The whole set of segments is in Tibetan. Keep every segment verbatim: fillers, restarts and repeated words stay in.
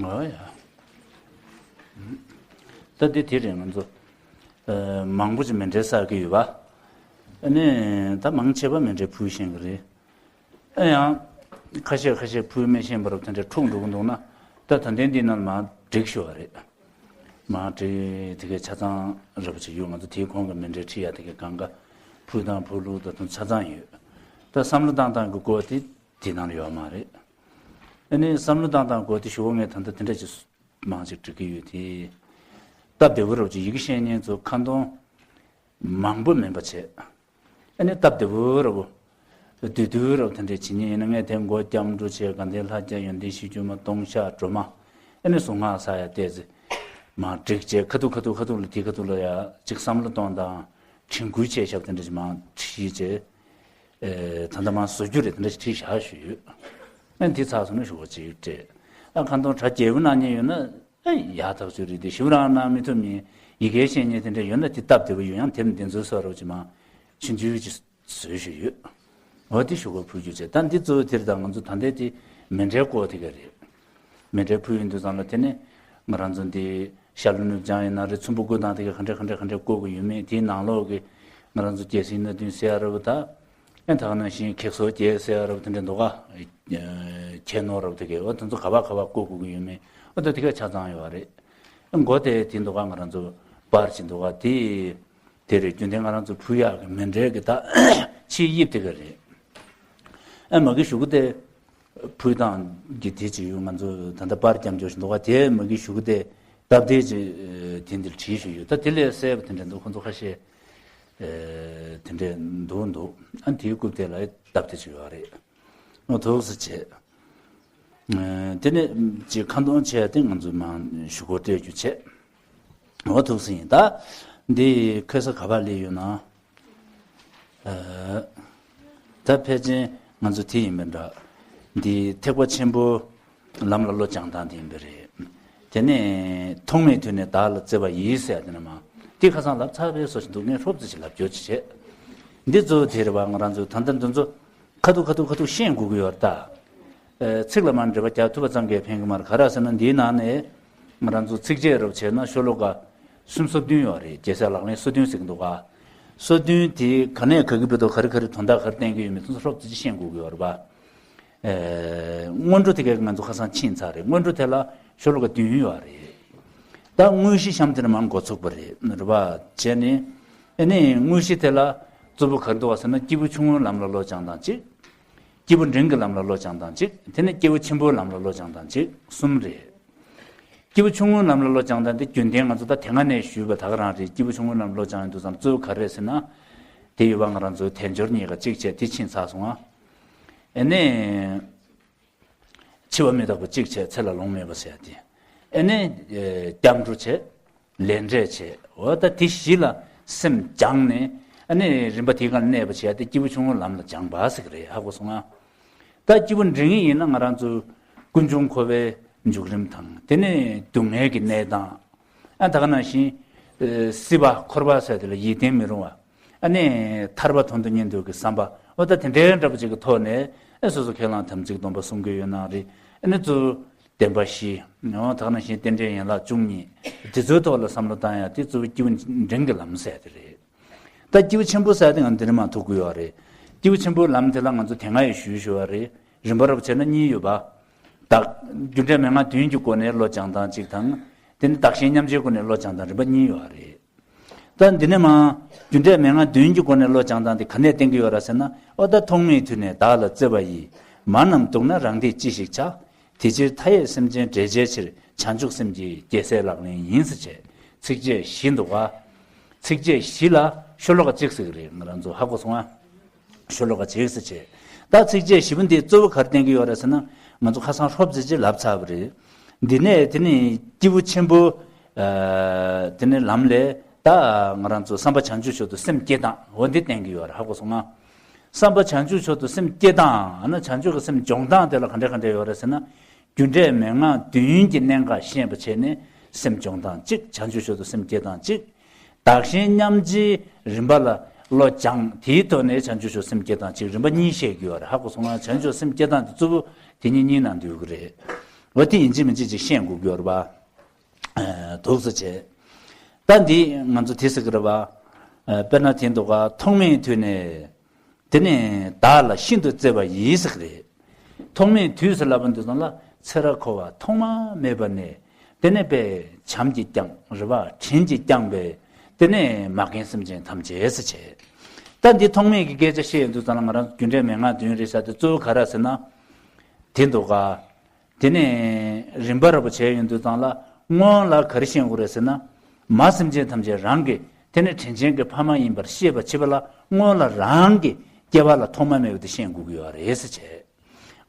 ཨོ་ཡ། ད་འདི་དེ་རེད། ང་ཚོ་ཨ་མང་པོ་ཅིག་མཎྜལ་བསགས་ཀྱི་ཡོད་པ། ཨ་ནི་ད་མང་ཆེ་བ་མཎྜལ་ཕུལ་ཤེས་ཀྱི་རེད། ཨ་ཡང་ཁ་ཤས་ཁ་ཤས་ཕུལ་མི་ཤེས་པ་རབ་དེ་འདྲ་འཁྲུག་འགྲོ་གི་འདུག་ན། ད་ད་ལྟའི་འདི་ནང་མར་བསྒྲིགས་ཞུ་བ་རེད། མར་བསྒྲིགས་དེ་གའི་ཆ་ཚང་ར་བ་ཅིག་ཡོད། ང་ཚོ་དེའི་གོང་གི་མཎྜལ་ཁྲིད་ཡ་དེ་གའི་གང་ག་ཕུལ་སྟངས་ཕུལ་ལུགས་ད་དུང་ཆ་ཚང་ཡོད། ད་བསམ་བློ་བཏང་སྟངས་ཀྱི་སྐོར་དེ་དེ་ནང་ལ་ཡོད་མ་རེད། ཨ་ནི་བསམ་བློ་བཏང་སྟངས་སྐོར་དེ་ཞུ་བ་ངས་ད་ལྟ་དེ་འདྲ་ཅིག་མང་ཅིག་འབྲི་གི་ཡོད་དེ། སྟབས་བདེ་བོ་ར་བ་ཅིག་ཡི་གེ་ཤེས་མཁན་ཚོ་ཁ་འདོན་མང་པོ་མིན་པ་བྱས། ཨ་ནི་སྟབས་བདེ་བོ་ར་བོ། བསྡུས་བསྡུས་ར་བོ་དེ་འདྲས་བྱེད་མཁན་ཡིན་ན། ངས་དེ་མགོ་སྐྱབས་འགྲོ་བྱས། དགའ་ལྡན་ལྷ་བརྒྱ། ཡོན་ཏན་གཞི་བཅུ་མ། ལྟུང་བཤགས་སྒྲོལ་མ། ཨ་ནི་གཟུངས་སྔགས་ས་ཡ་བལྟས་ཚེ། མར་བསྒྲིགས་བྱས་ཁ་ཐུག་ཁ་ཐུག་ཁ་ཐུག་ལ་དེའི་ཁ་ཐུག་ལ་ཡ་གཅིག་བསམ་བློ་གཏོང་དང་། དྲན་སྐུལ་བྱས་བཞག་དེ་འདྲ་ཅིག་མར་བྲིས་བྱས། ཨེ་ད་ལྟ་མར་བཟོ་རྒྱུ་རེད། དེ་འདྲ་ཅིག་བྲིས་བཞག་ཞུས་ཡོད། ཨ་ནི་དེ་ཚར་སོང་ན་ཞུ་བ་ཅིག་སྤྲད། ཨ་ཁ་འདོན་གྲ་རྒྱས་པོ་གནང་མཁན་ཡོད་ན། ཨེ་ཡག་ཐག་ཆོད་རེད་དེ། ཞིབ་རང་གནང་མི་ཐུབ་མཁན། ཡི་གེ་ཤེས་མཁན་དེ་འདྲ་ཡོད་ན་དེ་སྟབས་བདེ་པོ་ཡོད། ཡང་དེབ་འདི་ཚོའི་སོ་ར་བ་ཅིག་མར་ཕྱིན་ཚུལ་ཅིག་བཟོས་ཞུས་ཡོད། འོ་དེ་ཞུ་སྒོ་ཕུལ་རྒྱུ་བྱས། ད་འདི་གཙོ་བོ་དེ་རེད། ད་ང་ཚོ་ད་ལྟའི་དེ་མཎྜལ་སྐོར་དེ་ག་རེད། མཎྜལ་ཕུལ་ཡོང་དུས་ཙམ་ལ་དེ་ནས་ང་རང་ཚོ་འདི་ཤར་ལྷོ་ནུབ་བྱང་ཡིན་ན་རེད། ཚོམ་བུ་བསྐོར་སྟངས་དེ་ག་ག་འདྲ་ག་འདྲ་ག་འདྲ་བསྐོར་དགོས་ཡོད་མེད། དེའི་ནང་ལོགས་ཀྱི་ང་རང་ཚོ་རྒྱལ་སྲིད་སྣ་བདུན་ཟེར་ཡ་ར་བ་ད། ཨེ་ད་ག་ནང་བཞིན་གེགས་སོར་བརྒྱད་ཟེར་ཡ་ར་བ་དེ་འདྲ་འདུག་ག་ཁྱད་ནོར་ར་བ་དེ་ག་འོ་དེ་ཚོ་ག་པར་ག་པར་བསྐོར་དགོས་ཀྱི་ཡོད་མེད། འོ་ད་དེ་ག་ཆ་ཚང་ཡོད་རེད། མགོ་དེ་དེ་འདུག་ག་ང་རང་ཚོ་པར་ཅིག་འདུག་ག་དེ། དེ་རེད། རྒྱུན་ལྡན་ང་རང་ཚོ་ཕུལ་ཡག་གི་མཎྜལ་གྱི་ད་ཕྱིའི་དབྱིབས་དེ་ག་རེད། ཨ་མ་གི་གཞུག་གུ་དེ་ཕུལ་སྟངས་ཀྱི་དེ་ཅིག་ཡོད། ང་ཚོ་ད་ལྟ་པར་རྒྱབ་འཇོག་བཞིན་འདུག་ག་དེ་མ་གི་གཞུག་གུ་དེ་སྟབས་བདེ་ཅིག་དེ་འདིར་བྲིས་ཞུས་ཡོད། ད་དེ་ལས་གསལ་པོ་དེ་འདྲ་འདུག་ཁོང་ཚོ་ཁ་ཤས་དེ་འདྲ་འདུག་འདུག་ཨ་དེའི་རྐུབ་སྟེགས་ལ་སྟབས་བདེ་ཅིག་ཡོད་རེད། ཨོ་ཐུགས་རྗེ་ཆེ། ཨ་དེ་ནས་ཅིག་ཁ་འདོན་བྱས་ཏེ་ང་ཚོ་མར་ཞུ་སྒོ་སྤྲད་རྒྱུ་བྱས། ཨོ་ཐུགས་རྗེ་ཆེ་ཡིན། ད་འདི་ཁ་སང་ག་པར་སླེབས་ཡོད་ན། ཨ་ད་ཕལ་ཆེར་ང་ཚོ་དེ་ཡིན་པ་འདྲ། འདི་ཐེག་པ་ཆེན་པོ་ལམ་ལ་བློ་སྦྱང་སྟངས་དེ་ཡིན་པ་རེད། དེ་ནས་ཐོག་མེད་དུས་ནས་བདག་ལ་བརྩེ་བ་ཡིས་ཟེར་དེ་ནས་མར་འདི་ཁ་སང་ལབ་ཚར་བའི་བཟོ་ཞིག་འདུག་ངས་ཧྲོབ་ཙམ་ཞིག་ལབ་རྒྱུ་ཅིག་བྱས། འདི་གཙོ་བོ་དེ་རེད་པ། ང་རང་ཚོ་ད་ལྟ་འདི་ཚོ་ཁ་ཐུག་ཁ་ཐུག་ཁ་ཐུག་ཤེས་དགོས་ཀྱི་ཡོད་རེད་ད། ཨེ་ཚིག་ལ་མར་འགྲེལ་པ་རྒྱག་ཐུབ་པ་ཙམ་གྱིས་ཕན་གྱི་མ་རེད། ག་རེ་ཟེར་ན་འདིའི་ནང་ནས་ང་རང་ཚོ་ཚིགས་བཅད་རུ་བྱས་ན་ཤོ་ལོ་ཀ་གསུམ་སོ་བདུན་ཡོད་རེད། རྒྱལ་སྲས་ལག་ལེན་སོ་བདུན་ཟེར་གྱི་འདུག་ག་སོ་བདུན་དེ་ག་ནས་ག་གི་བར་དུ་ག་རེ་ག་རེ་དོན་དག་ག་རེ་བསྟན་གྱི་ཡོད་མེད་དེ་ཚོ་ཧྲོབ་ཙམ་ཅིག་ཤེས་དགོས་ཀྱི་ཡོད་རེད་པ། ཨེ་སྔོན་འགྲོ་དེ་གས་ང་ཚོ་ཁ་སང་ཕྱིན་ཚར་རེད། སྔོན་འགྲོ་དེ་ལ་ཤོ་ལོ་ཀ་བདུན་ཡོད་རེད། ད་དངོས་གཞི་གཤམ་དེ་ནས་མར་འགོ་ཚུགས་པ་རེད། རེད་པ། བྱས་ནས་ཨེ་ནས་དངོས་གཞི་དེ་ལ་གཙོ་བོ་ག་རེ་འདུག་བ་ཟེར་ན། སྐྱེས་བུ་ཆུང་ངུའི་ལམ་ལ་བློ་སྦྱང་སྟངས་གཅིག་སྐྱེས་བུ་འབྲིང་གི་ལམ་ལ་བློ་སྦྱང་སྟངས་གཅིག་དེ་ནས་སྐྱེས་བུ་ཆེན་པོའི་ལམ་ལ་བློ་སྦྱང་སྟངས་གཅིག་གསུམ་རེད། སྐྱེས་བུ་ཆུང་ངུའི་ལམ་ལ་བློ་སྦྱང་སྟངས་དེ་རྒྱུན་ལྡན་ང་ཚོ་ད་དེ་སྔ་ནས་ཞུས་པ་ད་ག་རང་རེད། སྐྱེས་བུ་ཆུང་ངུའི་ལམ་ལ་བློ་སྦྱང་ཡོང་དུས་ཙམ་གཙོ་བོ་ག་རེ་རེད་ཟེར་ན། དེ་ཡོད་པ་ང་རང་ཚོའི་དལ་འབྱོར་གཉིས་ཀ་གཅིག་བྱས་དེ་ཕྱིན་ཚར་སོང་ང་། ཨེ་ནས། འཆི་བ་མི་རྟག་པ་གཅིག་བྱས་ཚེ་ལ་ལོང་མེད་པ་ཟེར་ཡ་དེ། ཨེ་ནས། ཨེ་སྐྱབས་འགྲོ་བྱས། ལས་འབྲས་བྱས། འོ་ད་དེ་བཞི་ལ་སེམས་སྦྱངས་ནས། ཨ་ནི་རིམ་པ་དེའི་སྒང་ལ་གནས་པ་བྱས་ཏེ་སྐྱེས་བུ་ཆུང་ངུའི་ལམ་ལ་སྦྱངས་པ་ཟེར་གྱི་རེད། ཧ་གོ་སོང་ང་། ད་སྐྱེས་བུ་འབྲིང་ཡིན་ན་ང་རང་ཚོ་ཀུན་འབྱུང་འཁོར་བའི་འཇུག་རིམ་དང་། དེ་ནས་སྡུག་བསྔལ་གྱི་གནས་སྟངས། ཨ་ད་ག་ནང་བཞིན། ཨེ་སྲིད་པ་འཁོར་བ་ཟེར་དེ་ལ་ཡིད་བརྟན་མི་རུང་བ། ཨ་ནི་ཐར་པ་དོན་དུ་གཉེར་འདོད་ཀྱི་བསམ་པ། འོ་ད་དེ་འདྲའི་འདྲ་པོ་ཅིག་གི་ཐོག་ནས། ཨེ་སོ་སོ་ཁས་བླངས་དམ་ཚིག་སྡོམ་པ་སྲུང་གི་ཡོད་ན་རེད། ཨ་ནི་གཙོ་བོ་བདེན་པ་བཞི། འོ་ད་ག་ནང་བཞིན་རྟེན་འབྲེལ་ཡན་ལག་བཅུ་གཉིས། དེ་ཚོའི་ཐོག་ལ་བསམ་བློ་བཏང་ཡ་དེ་གཙོ་བོ་སྐྱེས་བུ་འབྲིང་གི་ལམ་ཟེར་དེ་རེད། ད་སྐྱེས་བུ་ཆེན་པོ་ཟེར་དེ་ང་འདི་ནས་མར་ཐུག་གི་ཡོད་རེད། སྐྱེས་བུ་ཆེན་པོའི་ལམ་དེ་ལ་ང་ཚོ་དེ་སྔ་ཡང་ཞུས་ཞུས་པ་རེད། རིམ་པ་རབ་བྱས་ན་གཉིས་ཡོད་པ། བདག་རྒྱུ་འབྲས་མན་ངག་བདུན་གྱི་སྒོ་ནས་བློ་སྦྱང་སྟངས་གཅིག་དང་། དེ་ནི་བདག་གཞན་མཉམ་བརྗེའི་སྒོ་ནས་བློ་སྦྱང་སྟངས། རིམ་པ་གཉིས་ཡོད་རེད། ད་འདི་ནས་མར་རྒྱུ་འབྲས་མན་ངག་བདུན་གྱི་སྒོ་ནས་བློ་སྦྱང་སྟངས་དེ་ག་ནས་བསྟན་གྱི་ཡོད་རེད་ཟེར་ན། འོ་ད་ཐོག་མེད་དུས་ནས་བདག་ལ་བརྩེ་བ་ཡིས། མ་རྣམས་སྡུག་ན་རང་སྡིག་ཅི་ཞིག་བྱ། དེ་ཕྱིར་མཐའ་ཡས་སེམས་ཅན་བསྒྲལ་བྱའི་ཕྱིར། བྱང་ཆུབ་སེམས་ཀྱི་རྒྱལ་སྲས་ལག་ལེན་ཡིན། ཟེར་བྱས་ཚིགས་བཅད་བཞི་འདུག་ག་ཚིགས་བཅད་བཞི་ལ་ཤོ་ལོ་ཀ་གཅིག་ཟེར་གྱི་རེད། ང་རང་ཚོ་ཧ་གོ་སོང་ང་། ཤོ་ལོ་ཀ་གཅིག་ཟེར་བྱས། ད་ཚིགས་བཅད་བཞི་པོ་འདི་གཙོ་བོ་ག་རེ་བསྟན་གྱི་ཡོད་རེད་ཟེར་ན། ང་ཚོ་ཁ་སང་ཧྲོབ་ཙམ་ཅིག་ལབ་ཚར་བ་རེད། འདི་ནས་དེ་ནི་སྐྱེས་བུ་ཆེན་པོ། ཨ་དེ་ནི་ལམ་ལས་ད་ང་རང་ཚོ་བསམ་པ་བྱང་ཆུབ་མཆོག་ཏུ་སེམས་བསྐྱེད་སྟངས། འོ་འདི་བསྟན་གྱི་ཡོད་རེད། ཧ་གོ་སོང་ང་། བསམ་པ་བྱང་ཆུབ་མཆོག་ཏུ་སེམས་བསྐྱེད་སྟངས། ཨ་ནི་བྱང་ཆུབ་ཀྱི་སེམས་སྦྱོང་སྟངས་དེ་ལ་ག་འདྲ་ག་འདྲ་ཡོད་རེད་ཟེར་ན། རྒྱུ་འབྲས་མན་ངག་བདུན་གྱི་གནད་འགག་ཤེས་པ་བྱས་ནས་སེམས་སྦྱོང་སྟངས་གཅིག་བྱང་ཆུབ་མཆོག་ཏུ་སེམས་བསྐྱེད་སྟངས་གཅིག་བདག་གཞན་མཉམ་བརྗེའི་རིམ་པ་ལ་བློ་སྦྱང་། དེའི་ཐོག་ནས་བྱང་ཆུབ་མཆོག་སེམས་བསྐྱེད་སྟངས་གཅིག་རིམ་པ་གཉིས་བཤད་ཀྱི་ཡོད་རེད། ཧ་གོ་སོང་ང་། བྱང་ཆུབ་སེམས་བསྐྱེད་སྟངས་དེ་གཙོ་བོ་དེ་གཉིས་གཉིས་ནང་འདུས་ཀྱི་རེད། འོ་དེ་ཡིན་གཅིག་མིན་གཅིག་ཅིག་ཤེས་དགོས་ཀྱི་ཡོད་རེད་པ། ཨ་འདུག་སེ་བྱས། ད་འདི་ང་ཚོ་དེ་ཟེར་གྱི་རེད་པ། ཨ་དཔེར་ན་དེ་འདུག་ག་ཐོག་མེད་དུས་ནས། དེ་ནས་བདག་ལ་ཤིན་ཏུ་བརྩེ་བ་ཡིས་ཟེར་གྱི་རེད། ཐོག་མེད་དུས་སུ་ལབ་པ་འདི་ཚོ་ལ་ཚེ་རབས་འཁོར་བ་ཐོག་མ་མེད་པ་ནས། དེ་ནས་པའི་བྱམས་ཀྱིས་བསྐྱངས་རེད་པ། དྲིན་གྱིས་བསྐྱངས་པའི། དེ་ནས་མ་རྒན་སེམས་ཅན་ཐམས་ཅད་ཟེར་བྱས། ད་འདི་ཐོག་མེད་ཀྱི་སྐད་ཆ་བཤད་ཡོང་དུས་ཙམ་ལ་ང་རང་རྒྱུ་འབྲས་མན་ངག་བདུན་རེད་ཟེར་དེ་གཙོ་བོ་ག་རེ་ཟེར་ན། དེ་འདུག་ག་དེ་ནས་རིམ་པ་རེ་བ་བྱས་ཡོང་དུས་ཙམ་ལ་སྔོན་ལ་ག་རེ་ཤེས་དགོས་རེད་ཟེར་ན། མ་སེམས་ཅན་ཐམས་ཅད་རང་གི་དེ་ནས་དྲིན་ཅན་གྱི་ཕ་མ་ཡིན་པར་ཤེས་པ་བྱེད་པ་ལ་སྔོན་ལ་རང་གི་སྐྱེ་བ་ལ་ཐོག་མ་མེད་པ་དེ་ཤེས་དགོས་ཀྱི་ཡོད་རེད་ཟེར་བྱས།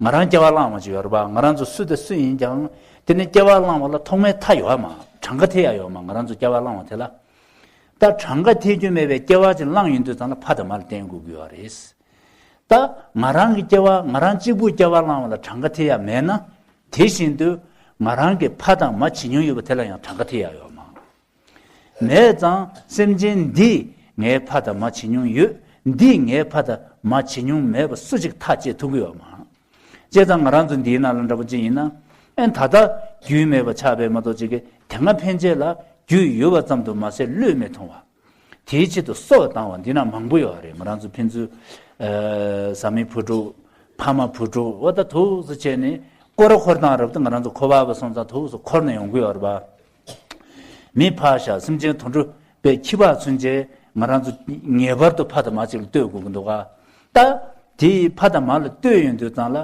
ང་རང་སྐྱེ་བ་བླངས་པ་ཅིག་ཡོད་རེད་པ། ང་རང་ཚོ་སུ་དང་སུ་ཡིན་ཀྱང་དེ་ནས་སྐྱེ་བ་བླངས་པ་ལ་ཐོག་མའི་མཐའ་ཡོད་མ། གྲངས་ཀ་ཐེ་ཡ་ཡོད་མ། ང་རང་ཚོ་སྐྱེ་བ་བླངས་པ་དེ་ལ། ད་གྲངས་ཀ་ཐེ་རྒྱུ་མེད་པའི་སྐྱེ་བ་ཅིག་བླངས་ཡོང་དུས་ཙམ་ལ་ཕ་དང་མ་ལ་བརྟེན་དགོས་ཀྱི་ཡོད་རེད། ད་ང་རང་གི་སྐྱེ་བ་ང་རང་གཅིག་པུ་སྐྱེ་བ་བླངས་པ་ལ་གྲངས་ཀ་ཐེ་ཡ་མེད་ན། དེ་བཞིན་དུ་ང་རང་གི་ཕ་དང་མ་བྱེད་མྱོང་ཡོད་པ་དེ་ལ་ཡང་གྲངས་ཀ་ཐེ་ཡ་ཡོད་མ། མེད་ཙང་སེམས་ཅན་འདིས་ངའི་ཕ་དང་མ་བྱེད་མྱོང་ཡོད། འདིས་ངའི་ཕ་དང་མ་བྱེད་མྱོང་མེད་པ་སུ་གཅིག་ཐག་བཅད་ཐུབ་ཀྱི་ཡོད་མ། བྱས་ཙང་ང་རང་ཚོ་འདིའི་ནང་ལ་འདྲ་པོ་ཅིག་ཡིན་ན། ཨེ་ད་ལྟ་རྒྱུས་མེད་པ་ཆགས་པས་མ་གཏོགས་ཅིག་གི་དེ་སྔ་ཕན་ཆད་ལ་རྒྱུས་ཡོད་པ་ཙམ་དུ་མ་ཟད་བློས་མི་ཐོངས་པ། དེའི་ཆེད་དུ་གསོ་བ་བཏང་བ་འདི་ན་མང་པོ་ཡོད་རེད། ང་རང་ཚོ་ཕན་ཚུན་ཨ་བཟའ་མི་བུ་ཕྲུག་ཕ་མ་བུ་ཕྲུག་འོ་ད་ཐུགས་སུ་བྱས་ནས་སྐོར་ར་འཁོར་སྟངས་རབ་ཏུ་ང་རང་ཚོ་འཁོར་བ་བ་སོང་ཙང་ཐུགས་སུ་འཁོར་ནས་ཡོང་གི་ཡོད་རེད་པ། མི་ཕར་བཞག་སེམས་ཅན་དུད་འགྲོ་པའི་ཁྱི་ཕག་ཚུན་ཆད་ང་རང་ཚོ་ངེས་པར་དུ་ཕ་དང་མ་གཅིག་ལ་ལྟོས་དགོས་ཀྱི་འདུག་ག་ད་དེའི་ཕ་དང་མ་ལ་ལྟོས་ཡོང་དུས་ཙང་ལ་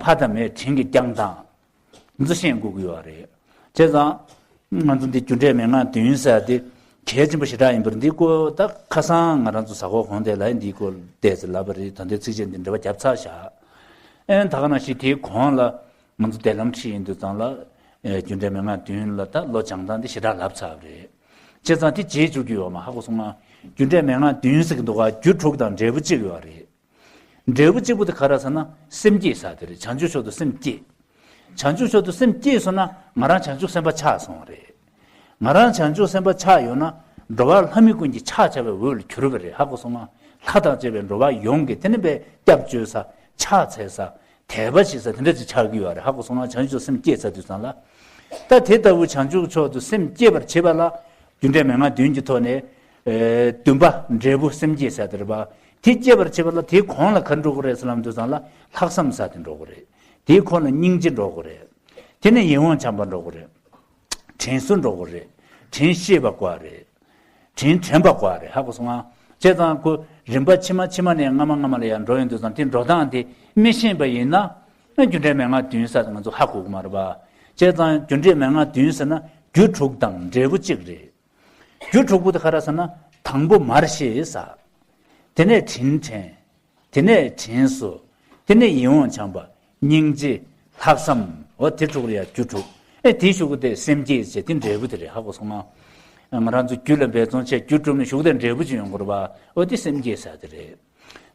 ཕ་དང་མའི་དྲིན་གྱི་བསྐྱངས་སྟངས། ང་ཚོ་ཤེས་དགོས་ཀྱི་ཡོད་རེད། བྱས་ཙང་ང་ཚོ་འདི་རྒྱུ་འབྲས་མན་ངག་བདུན་ཟེར་དེ་གལ་ཆེན་པོ་ཞེ་དྲག་ཡིན་པར། འདི་སྐོར་ད་ཁ་སང་ང་རང་ཚོ་གཟའ་འཁོར་གོང་དེ་ལ་འདིའི་སྐོར་བལྟས་ཚེ་ལབ་པ་རེད། ད་ལྟའི་ཚིགས་བཅད་འདི་འགྲེལ་པ་བརྒྱབ་ཚར་བཞག་ཨེ་ད་ག་ནང་བཞིན་དེའི་གོང་ལ་ང་ཚོ་དེ་ལམ་ཁྲིད་ཡིན་དུས་ཙང་ལ་ཨེ་རྒྱུ་འབྲས་མན་ངག་བདུན་ལ་ད་བློ་སྦྱང་སྟངས་འདི་ཞེ་དྲག་ལབ་ཚར་བ་རེད། བྱས་ཙང་དེ་བརྗེད་བཅུག་རྒྱུ་ཡོད་མ། ཧ་གོ་སོང་ང་། རྒྱུ་འབྲས་མན་ངག་བདུན་ཟེར་གྱི་འདུག་ག་རྒྱུ་དྲུག་དང་འབྲས་བུ་གཅིག་ཡོད་རེད། འབྲས་བུ་གཅིག་པུ་དེ་ག་རེ་ཟེར་ན་སེམས་བསྐྱེད་ཟེར་དེ་རེད། བྱང་ཆུབ་མཆོག་ཏུ་སེམས་བསྐྱེད། བྱང་ཆུབ་མཆོག་ཏུ་སེམས་བསྐྱེད་སོང་ན་ང་རང་བྱང་ཆུབ་སེམས་དཔའ་ཆགས་སོང་བ་རེད། ང་རང་བྱང་ཆུབ་སེམས་དཔའ་ཆགས་ཡོང་ན་འགྲོ་བ་ལྷ་མི་ཀུན་གྱི་ཕྱག་བྱ་བའི་འོས་ལ་གྱུར་པ་རེད། ཧ་གོ་སོང་ང་། ལྷ་དང་བཅས་པའི་འགྲོ་བ་ཡོངས་ཀྱི་དེ་ནི་པའི་སྐྱབས་བཅོལ་ས། ཕྱག་འཚལ་ས། དད་པ་བྱེད་ས་དེ་འདྲ་ཅིག་ཆགས་ཀྱི་ཡོད་རེད། ཧ་གོ་སོང་ང་། བྱང་ཆུབ་སེམས་བསྐྱེད་ཚར་དུས་ཙང་ལ། ད་དེ་ལྟ་བུ་བྱང་ཆུབ་མཆོག་ཏུ་སེམས་བསྐྱེད་པར་བྱེད་པ་ལ། རྒྱུ་འབྲས་མན་ངག་བདུན་གྱི་ཐོག་ནས། ཨེ་བདུན་པ་འབྲས་བུ་སེམས་བསྐྱེད་ཟེར་དེ་རེད་པ། དེ་བསྐྱེད་པར་བྱེད་པ་ལ་དེའི་གོང་ལ་ག་རེ་འགྲོ་དགོས་རེད་ཟེར་ལབ་དུས་ཙང་ལ་ལྷག་བསམ་ཟེར་དེ་འགྲོ་དགོས་རེད། དེའི་གོང་ལ་སྙིང་རྗེ་འགྲོ་དགོས་རེད། དེ་ནས་ཡིད་འོང་བྱམས་པ་འགྲོ་དགོས་རེད། དྲིན་གཟོ་འགྲོ་དགོས་རེད། དྲིན་ཤེས་པ་དགོས་རེད། དྲིན་དྲན་པ་དགོས་རེད། ཧ་གོ་སོང་ང་། བྱས་ཙང་ཁོ་རིམ་པ་ཕྱི་མ་ཕྱི་མ་ནས་སྔ་མ་སྔ་མ་ལ་ཡར་འགྲོ་ཡོང་དུས་ཙང་དེ་འགྲོ་སྟངས་དེ་མི་ཤེས་པ་ཡིན་ན། རྒྱུ་འབྲས་མན་ངག་བདུན་ཟེར་ང་ཚོ་ཧ་གོ་གི་མ་རེད་པ། བྱས་ཙང་རྒྱུ་འབྲས་མན་ངག་བདུན་ཟེར་ན་རྒྱུ་དྲུག་དང་འབྲས་བུ་གཅིག་རེད། རྒྱུ་དྲུག་པོ་དེ་ག་རེ་ཟེར་ན། དང་པོ་མར་ཤེས་ས། དེ་ནས་དྲིན་དྲན། དེ་ནས་དྲིན་གཟོ། དེ་ནས་ཡིད་འོང་བྱམས་པ། སྙིང་རྗེ། ལྷག་བསམ། འོ་དེ་དྲུག་རེད་ཡ། རྒྱུ་དྲུག་ཨེ་དེའི་གཞུག་གུ་དེ་སེམས་བསྐྱེད་ཟེར་དེ་འབྲས་བུ་དེ་རེད། ཧ་གོ་སོང་ང་། ང་རང་ཚོ་རྒྱུ་ལ་འབད་བརྩོན་བྱས་རྒྱུ་བསྒྲུབས་ནས་གཞུག་དེ་འབྲས་བུ་ཅིག་ཡོང་དགོས་རེད་པ། འོ་དེ་སེམས་བསྐྱེད་ཟེར་དེ་རེད།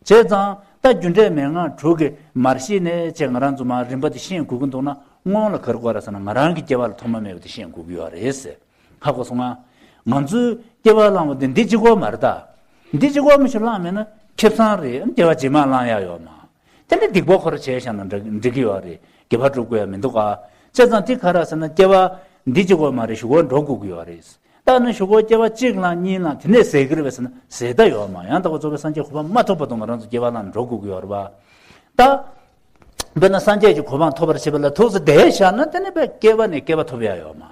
བྱས་ཙང་ད་རྒྱུ་འབྲས་མན་ངག་དྲུག་གི་མར་ཤེས་ནས་བྱས་ང་རང་ཚོ་མར་རིམ་པ་དེ་ཤེས་དགོས་ཀྱི་འདུག་ན་སྔོན་ལ་ག་རེ་དགོས་རེད་ཟེར་ན་ང་རང་གི་སྐྱེ་བ་ལ་ཐོག་མ་མེད་པ་དེ་ཤེས་དགོས་ཀྱི་ཡོད་རེད་ཟེར། ཧ་གོ་སོང་ང་། ང་ཚོའི་སྐྱེ་བ་བླངས་པ་དེ་འདི་གཅིག་པོ་མ་རེད་ད། འདི་གཅིག་པོ་མི་ཞིག་བླངས་མེད་ན་ཁེ་བཟང་རེད། སྐྱེ་བ་རྗེས་མ་བླངས་ཡ་ཡོད་མ། དེ་འདྲ་སྡིག་པ་འཁོར་བྱས་བཞག་ན་འགྲིག་འགྲིག་གི་ཡོད་རེད། དགེ་བ་སྒྲུབ་དགོས་ཡ་མི་འདུག་ག་བྱས་ཙང་དེ་ག་རེ་ཟེར་ན་སྐྱེ་བ་འདི་གཅིག་པོ་མ་རེད། གཞུག་གུ་འགྲོ་དགོས་ཀྱི་ཡོད་རེད། ད་ནི་གཞུག་གུ་སྐྱེ་བ་གཅིག་བླངས་གཉིས་བླངས་དེ་ནས་ཟད་ཀྱི་རེད་པས་ཟེར་ན་ཟད་ད་ཡོད་མ། ཡང་དག་པར་རྫོགས་པའི་སངས་རྒྱས་གོ་འཕང་མ་ཐོབ་བར་དུ་ང་རང་ཚོ་སྐྱེ་བ་བླངས་འགྲོ་དགོས་ཀྱི་ཡོད་རེད་པ། ད། དཔེར་ན་སངས་རྒྱས་ཀྱི་གོ་འཕང་ཐོབ་པར་བྱེད་པ་ལ་ཐུགས་སུ་བསྡད་བཞག་ན་དེ་ནི་པའི་སྐྱེ་བ་ནས་སྐྱེ་བ་ཐོབ་ཡ་ཡོད་མ།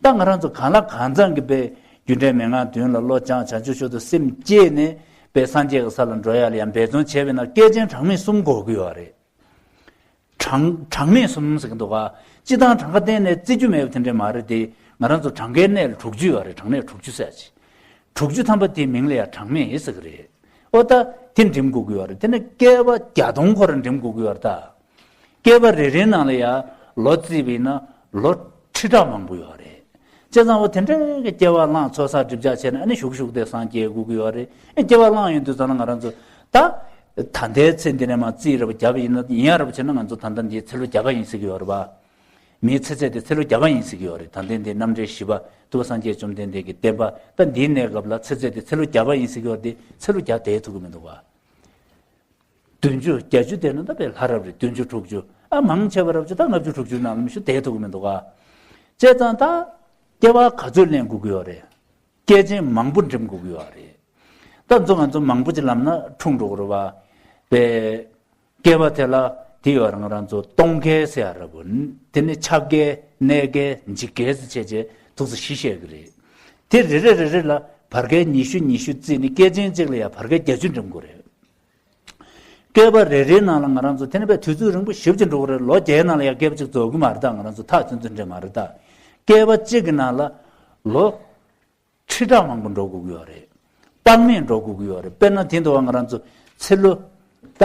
ད་ང་རང་ཚོ་གང་ལ་གང་འཚམ་གྱི་པའི་རྒྱུ་འབྲས་མན་ངག་བདུན་ལ་བློ་སྦྱངས་བྱང་ཆུབ་མཆོག་ཏུ་སེམས་བསྐྱེད་ནས་པའི་སངས་རྒྱས་ཀྱི་ས་ལ་འགྲོ་ཡ་ལ་ཡང་འབད་བརྩོན་བྱས་པས་ན་སྐལ་ཆེན་གྲངས་མེད་གསུམ་དགོས་ཀྱི་ཡོད་རེད། གྲངས་གྲངས་མེད་གསུམ་ཟེར་གྱི་འདུག་ག་སྤྱི་བཏང་གྲངས་ཀ་གཏན་ནས་བརྩི་རྒྱུ་མེད་པ་དེ་འདྲས་མ་རེད་དེ། ང་རང་ཚོ་གྲངས་ཀའི་གནས་ལ་དྲུག་ཅུ་ཡོད་རེད། གྲངས་གནས་དྲུག་ཅུ་ཟེར་ཅིག་དྲུག་ཅུ་ཐམ་པ་དེའི་མིང་ལ་ཡང་གྲངས་མེད་ཟེར་གྱི་རེད། ཨོ་ད་དེ་འགྲིམ་དགོས་ཀྱི་ཡོད་རེད། དེ་ནས་བསྐལ་པ་བརྒྱ་སྟོང་ཁོ་རང་འགྲིམ་དགོས་ཀྱི་ཡོད་རེད་ད། བསྐལ་པ་རེ་རེའི་ནང་ལ་ཡང་ལོ་བརྩིས་པ་ཡིན་ན་ལོ་ཁྲི་ཕྲག་མང་པོ་ཡོད་རེད། བྱས་ཙང་འོ་དེ་འདྲའི་གི་སྐྱེ་བ་བླངས་ཚོགས་བསགས་སྒྲིབ་སྦྱང་བྱས་ནས་ཨ་ནི་ཞུགས་ཞུགས་དེ་སངས་རྒྱས་དགོས་ཀྱི་ཡོད་རེད། ཨ་སྐྱེ་བ་བླངས་ཡོང་དུས་ཙམ་ལ་ང་རང་ཚོ་ད་ད་ལྟའི་ཚེ་འདི་ནས་མར་རྩིས་རེ་བ་བརྒྱབ་པ་ཡིན་ན་ཡིན་ཡ་རེ་བ་བྱས་ན་ང་ཚོ་ད་ལྟ་འདིའི་ཚེ་ལོ་བརྒྱ་པ་ཡིན་ཟེར་གྱི་ཡོད་རེད་པ། མིའི་ཚེ་ཚད་དེ་ཚེ་ལོ་བརྒྱ་པ་ཡིན་ཟེར་གྱི་ཡོད་རེད། ད་ལྟའི་འདི་རྣམ་འདྲེན་བཞི་པ་ཐུབ་པ་སངས་རྒྱས་བཅོམ་ལྡན་འདས་ཀྱི་བསྟན་པ། ད་འདིའི་གནས་སྐབས་ལ་ཚེ་ཚད་དེ་ཚེ་ལོ་བརྒྱ་པ་ཡིན་ཟེར་གྱི་ཡོད་རེད་དེ་ཚེ་ལོ་བརྒྱ་དེ་ཐུབ་ཀྱི་མི་འདུག་བ། བདུན་ཅུ་བརྒྱད་ཅུ་དེ་ནི་ད་དཔེ་ལྷ་རབ་རེད། བདུན་ཅུ་དྲུག་ཅུ་ ཨ་མང་ཆེ་བ་རབ་ཅིག་ད་ལྔ་བཅུ་དྲུག་ཅུའི་ནང་ལ་མི་ཤུ་བསྡད་ཐུབ་ཀྱི་མི་འདུག་ག། བྱས་ཙང་ད་སྐྱེ་བ་ག་ཚོད་ལེན་དགོས་ཀྱི་ཡོད་རེད། སྐྱེས་ཆེན་མང་པོ་འགྲིམ་དགོས་ཀྱི་ཡོད་རེད། ད་ཚོ་ང་ཚོ་མང་པོ་ཅིག་ལབ་ན་འཁྲུངས་འགྲོ་གི་རེད་བ། པས། སྐྱེས་པ་དེ་ལ་དེ་ཡོད་རང་རང་ཚོ་སྟོང་སྐྱེས་ཟེར་ཡ་ར་བུ། དེ་ནི་ཆགས་སྐྱེས་གནས་སྐྱེས་འཇིག་སྐྱེས་ཟེར་བྱས་བྱས་ཐུགས་སུ་ཞི་བཤད་ཀྱི་རེད། དེ་རེ་རེ་རེ་རེ་ལ་བར་སྐལ་ཉི་ཤུ་ཉི་ཤུ་བརྩིས་ནས་སྐྱེས་ཆེན་གཅིག་ལ་ཡང་བར་སྐལ་བརྒྱད་ཅུ་འགྲིམ་དགོས་རེད། སྐྱེས་པ་རེ་རེའི་ནང་ལ་ང་རང་ཚོ་དེ་ནི་པའི་དུས་ཚོད་རིང་པོ་ཞེ་པོ་ཅིག་འགྲོ་གི་རེད། ལོ་བརྒྱའི་ནང་ལ་ཡང་སྐྱེས་པ་གཅིག་རྫོགས་གི་མ་རེད། ད་ང་རང་ཚོ་ཐག་ཚུན་ཚུན་འདྲེ་མ་རེད། ད་སྐྱེས་པ་གཅིག་གི་ནང་ལ་ལོ་ཁྲི་ཕྲག་མང་པོ་འགྲོ་དགོས་ཀྱི་ཡོད་རེད། དཔག་མེད་འགྲོ་དགོས་ཀྱི་ཡོད་རེད། དཔེར་ན་དེ་འདུག་བ། ང་རང་ཚོ་ཚེ་ལོ་ད་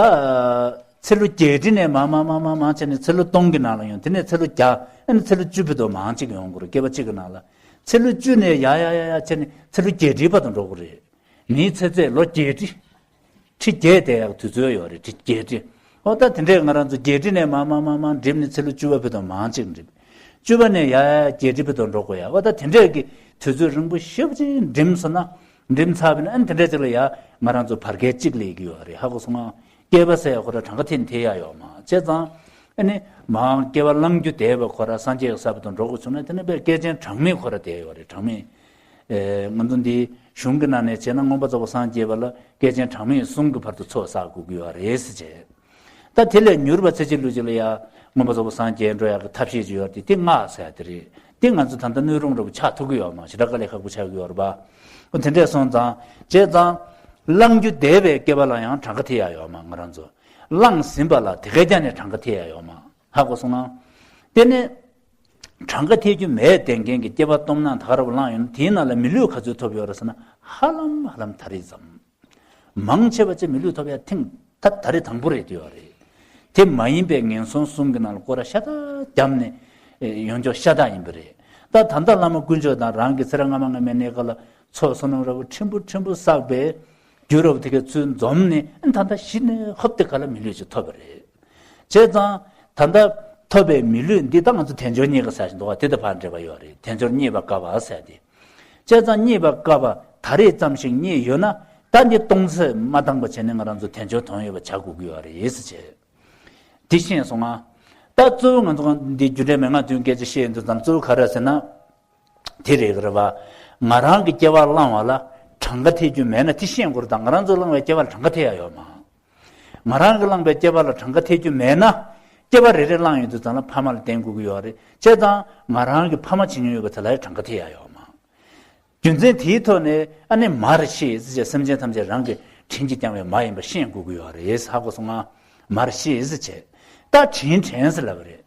ཚེ་ལོ་བརྒྱད་ཁྲི་ནས་མང་མང་མང་མང་མང་བྱས་ནས་ཚེ་ལོ་སྟོང་གི་ནང་ལ་ཡོང་། དེ་ནས་ཚེ་ལོ་བརྒྱ། ཨ་ནི་ཚེ་ལོ་བཅུ་བར་དུ་མང་གཅིག་ཡོང་དགོས་རེད། སྐྱེས་པ་གཅིག་གི་ནང་ལ་ཚེ་ལོ་བཅུ་ནས་ཡ་ཡ་ཡ་ཡ་བྱས་ནས་ཚེ་ལོ་བརྒྱད་ཁྲིའི་བར་དུ་འགྲོ་དགོས་རེད། མིའི་ཚེ་ཚད་ལོ་བརྒྱད་ཁྲི། ཁྲི་བརྒྱད་དེ་ཡག་དུས་ཚོད་ཡོད་རེད། ཁྲི་བརྒྱད་ཁྲི། ཨོ་ད་དེ་འདྲས་ང་རང་ཚོ་བརྒྱད་ཁྲི་ནས་མང་མང་མང་མང་འགྲིམ་ནས་ཚེ་ལོ་བཅུ་པ་བར་དུ་མང་གཅིག་འགྲིམ། བཅུ་པ་ནས་ཡ་ཡ་བརྒྱད་ཁྲི་བར་དུ་འགྲོ་དགོས་ཡ། ཨོ་ད་དེ་འདྲས་ཀྱི་དུས་ཚོད་རིང་པོ་ཞེ་པོ་ཅིག་འགྲིམ་སོང་ན། འགྲིམ་ཚར་བ་ན་ཨ་ནི་དེ་འདྲས་ཅིག་ལ་ཡ་ང་རང་ཚོ་བར་སྐལ་གཅིག་ལས་ཀྱི་ཡོད་རེད། ཧ་གོ་སོང་ང་། སྐྱེས་པ་ཟེར་ཡ་ཁོ་ར་གྲངས་ཀ་ཐེ་ཐེ་ཡ་ཡོད་མ་བྱས་ཙང་། ཨ་ནི་མང་སྐྱེ་བ་བླང་རྒྱུ་འདས་པའི་ཁོ་ར་སངས་རྒྱས་ཀྱི་ས་བར་དུ་འགྲོ་དགོས་བྱུང་ན་དེ་ནི་པའི་སྐྱེས་ཆེན་གྲངས་མེད་ཁོ་ར་བསྡད་ཡོད་རེད། གྲངས་མེད། ཨེ། ང་ཚོ་འདི་གཞུང་གི་ནང་ནས་བྱས་ན་མངོན་པར་རྫོགས་པར་སངས་རྒྱས་པ་ལ་སྐྱེས་ཆེན་གྲངས་མེད་གསུམ་གྱི་བར་དུ་ཚོགས་བསགས་དགོས་ཀྱི་ཡོད་རེད་ཟེར་བྱས། ད་དེ་ལས་མྱུར་བ་ཚེ་གཅིག་ལུས་གཅིག་ལ་ཡ་མངོན་པར་རྫོགས་པར་སངས་རྒྱས་འགྲོ་ཡག་གི་ཐབས་ཤེས་ཅིག་ཡོད་དེ། དེ་སྔགས་ཟེར་ཡ་དེ་རེད། དེ་ང་ཚོ་ད་ལྟ་སྣོད་རུང་འདྲ་པོ་ཆགས་ཐུབ་ཀྱི་ཡོད་མ། ཞེ་དྲག་དཀའ་ལས་ཁག་པོ་ཆགས་ཀྱི་ཡོད་རེད་པ། འོ་དེ་འདྲས་སོང་ཙང་བྱས་ཙང་། བླང་རྒྱུ་འདས་པའི་སྐྱེ་བ་ལ་ཡང་གྲངས་ཀ་ཐེ་ཡ་ཡོད་མ། ང་རང་ཚོ་བླངས་ཟིན་པ་ལ་དེ་གའི་རྒྱ་ནས་གྲངས་ཀ་ཐེ་ཡ་ཡོད་མ། ཧ་གོ་སོང་ང་། དེ་ནས་གྲངས་ཀ་ཐེ་རྒྱུ་མེད་བསྡད་མཁན་གྱི་སྐྱེ་བ་སྟོབས་ན་ད་ག་ར་བ་བླངས་ཡོད་ན། དེའི་ནང་ལ་མི་ལུས་ག་ཚོད་ཐོབ་ཡོད་རེད་ཟེར་ན། ཧ་ལམ་ཧ་ལམ་ད་རེས་ཙམ། མང་ཆེ་བ་ཅིག་མི་ལུས་ཐོབ་ཡ་ཐེངས་ད་ད་རེས་དང་པོ་རེད་དེ་ཡོད་རེད། དེ་མ་ཡིན་པའི་ངན་སོང་གསུམ་གྱི་ནང་ལ་སྐོར་ར་ཤ་སྟག་བརྒྱབ་ནས་ཡོང་ཆོག་ཤ་སྟག་ཡིན་པ་རེད། ད་ད་ལྟ་བླ་མ་དཀོན་མཆོག་དང་རང་གི་ཚེ་རབས་སྔ་མ་སྔ་མའི་གནས་སྐབས་ལ་ཚོགས་བསོད་ནམས་ར་བ་ཕྲན་བུ་ཕྲན་བུ་བསགས་པའི་རྒྱུ་ར་བ་དེ་གའི་ཚུལ་འཛོམས་ནས། ཨ་ད་ལྟ་གཞི་ནས་ཧོབ་དེ་ག་ལ་མི་ལུས་ཅིག་ཐོབ་པ་རེད། བྱས་ཙང་ད་ལྟ་ཐོབ་པའི་མི་ལུས་འདི་ད་ང་ཚོ་དལ་འབྱོར་རྙེད་དཀའ་ཟེར་བཞིན་འདུག་བ། དེ་དང་ཕར་འབྲེལ་བ་ཡོད་རེད། དལ་འབྱོར་རྙེད་པ་དཀའ་བ་ཟེར་ཏེ། བྱས་ཙང་རྙེད་པ་དཀའ་བ་ད་རེས་ཙམ་ཞིག་རྙེད་ཡོད་ན། ད་འདི་སྟོང་ཟད་མ་བཏང་པ་བྱས་ནས་ང་རང་ཚོ་དལ་འབྱོར་དོན་ཡོད་པ་བྱ་དགོས་ཀྱི་ཡོད་རེད་ཟེར་བྱས། འདི་ཤེས་སོང་ང་། ད་གཙོ་བོ་ང་ཚོ་འདི་རྒྱུ་འབྲས་མན་ངག་བདུན་སྐད་ཆ་བཤད་ཡོང་དུས་ཙམ། གཙོ་བོ་ག་རེ་ཟེར་ན། དེ་རེད་ག་རེད་བ། ང་རང་གི་སྐྱེ་བ་བླངས་པ་ལ་གྲངས་ཀ་ཐེ་རྒྱུ་མེད་ན་དེ་ཤེས་དགོས་རེད། ད་ང་རང་ཚོ་བླངས་པའི་སྐྱེ་བ་ལ་གྲངས་ཀ་ཐེ་ཡ་ཡོད་མ། ང་རང་གིས་བླངས་པའི་སྐྱེ་བ་ལ་གྲངས་ཀ་ཐེ་རྒྱུ་མེད་ན། སྐྱེ་བ་རེ་རེ་བླངས་ཡོང་དུས་ཙམ་ལ་ཕ་མ་ལ་བརྟེན་དགོས་ཀྱི་ཡོད་རེད། བྱས་ཙང་ང་རང་གི་ཕ་མ་བྱེད་མྱོང་ཡོད་པ་དེ་ལ་གྲངས་ཀ་ཐེ་ཡ་ཡོད་མ། རྒྱུ་མཚན་དེའི་ཐོག་ནས་ཨ་ནི་མར་ཤེས་ཟེར་བྱས། སེམས་ཅན་ཐམས་ཅད་རང་གི་དྲིན་གྱིས་བསྐྱངས་པའི་མ་ཡིན་པ་ཤེས་དགོས་ཀྱི་ཡོད་རེད། ཧ་གོ་སོང་ང་། མར་ཤེས་ཟེར་བྱས། ད་དྲིན་དྲན་ཟེར་ལབ་པ་རེད།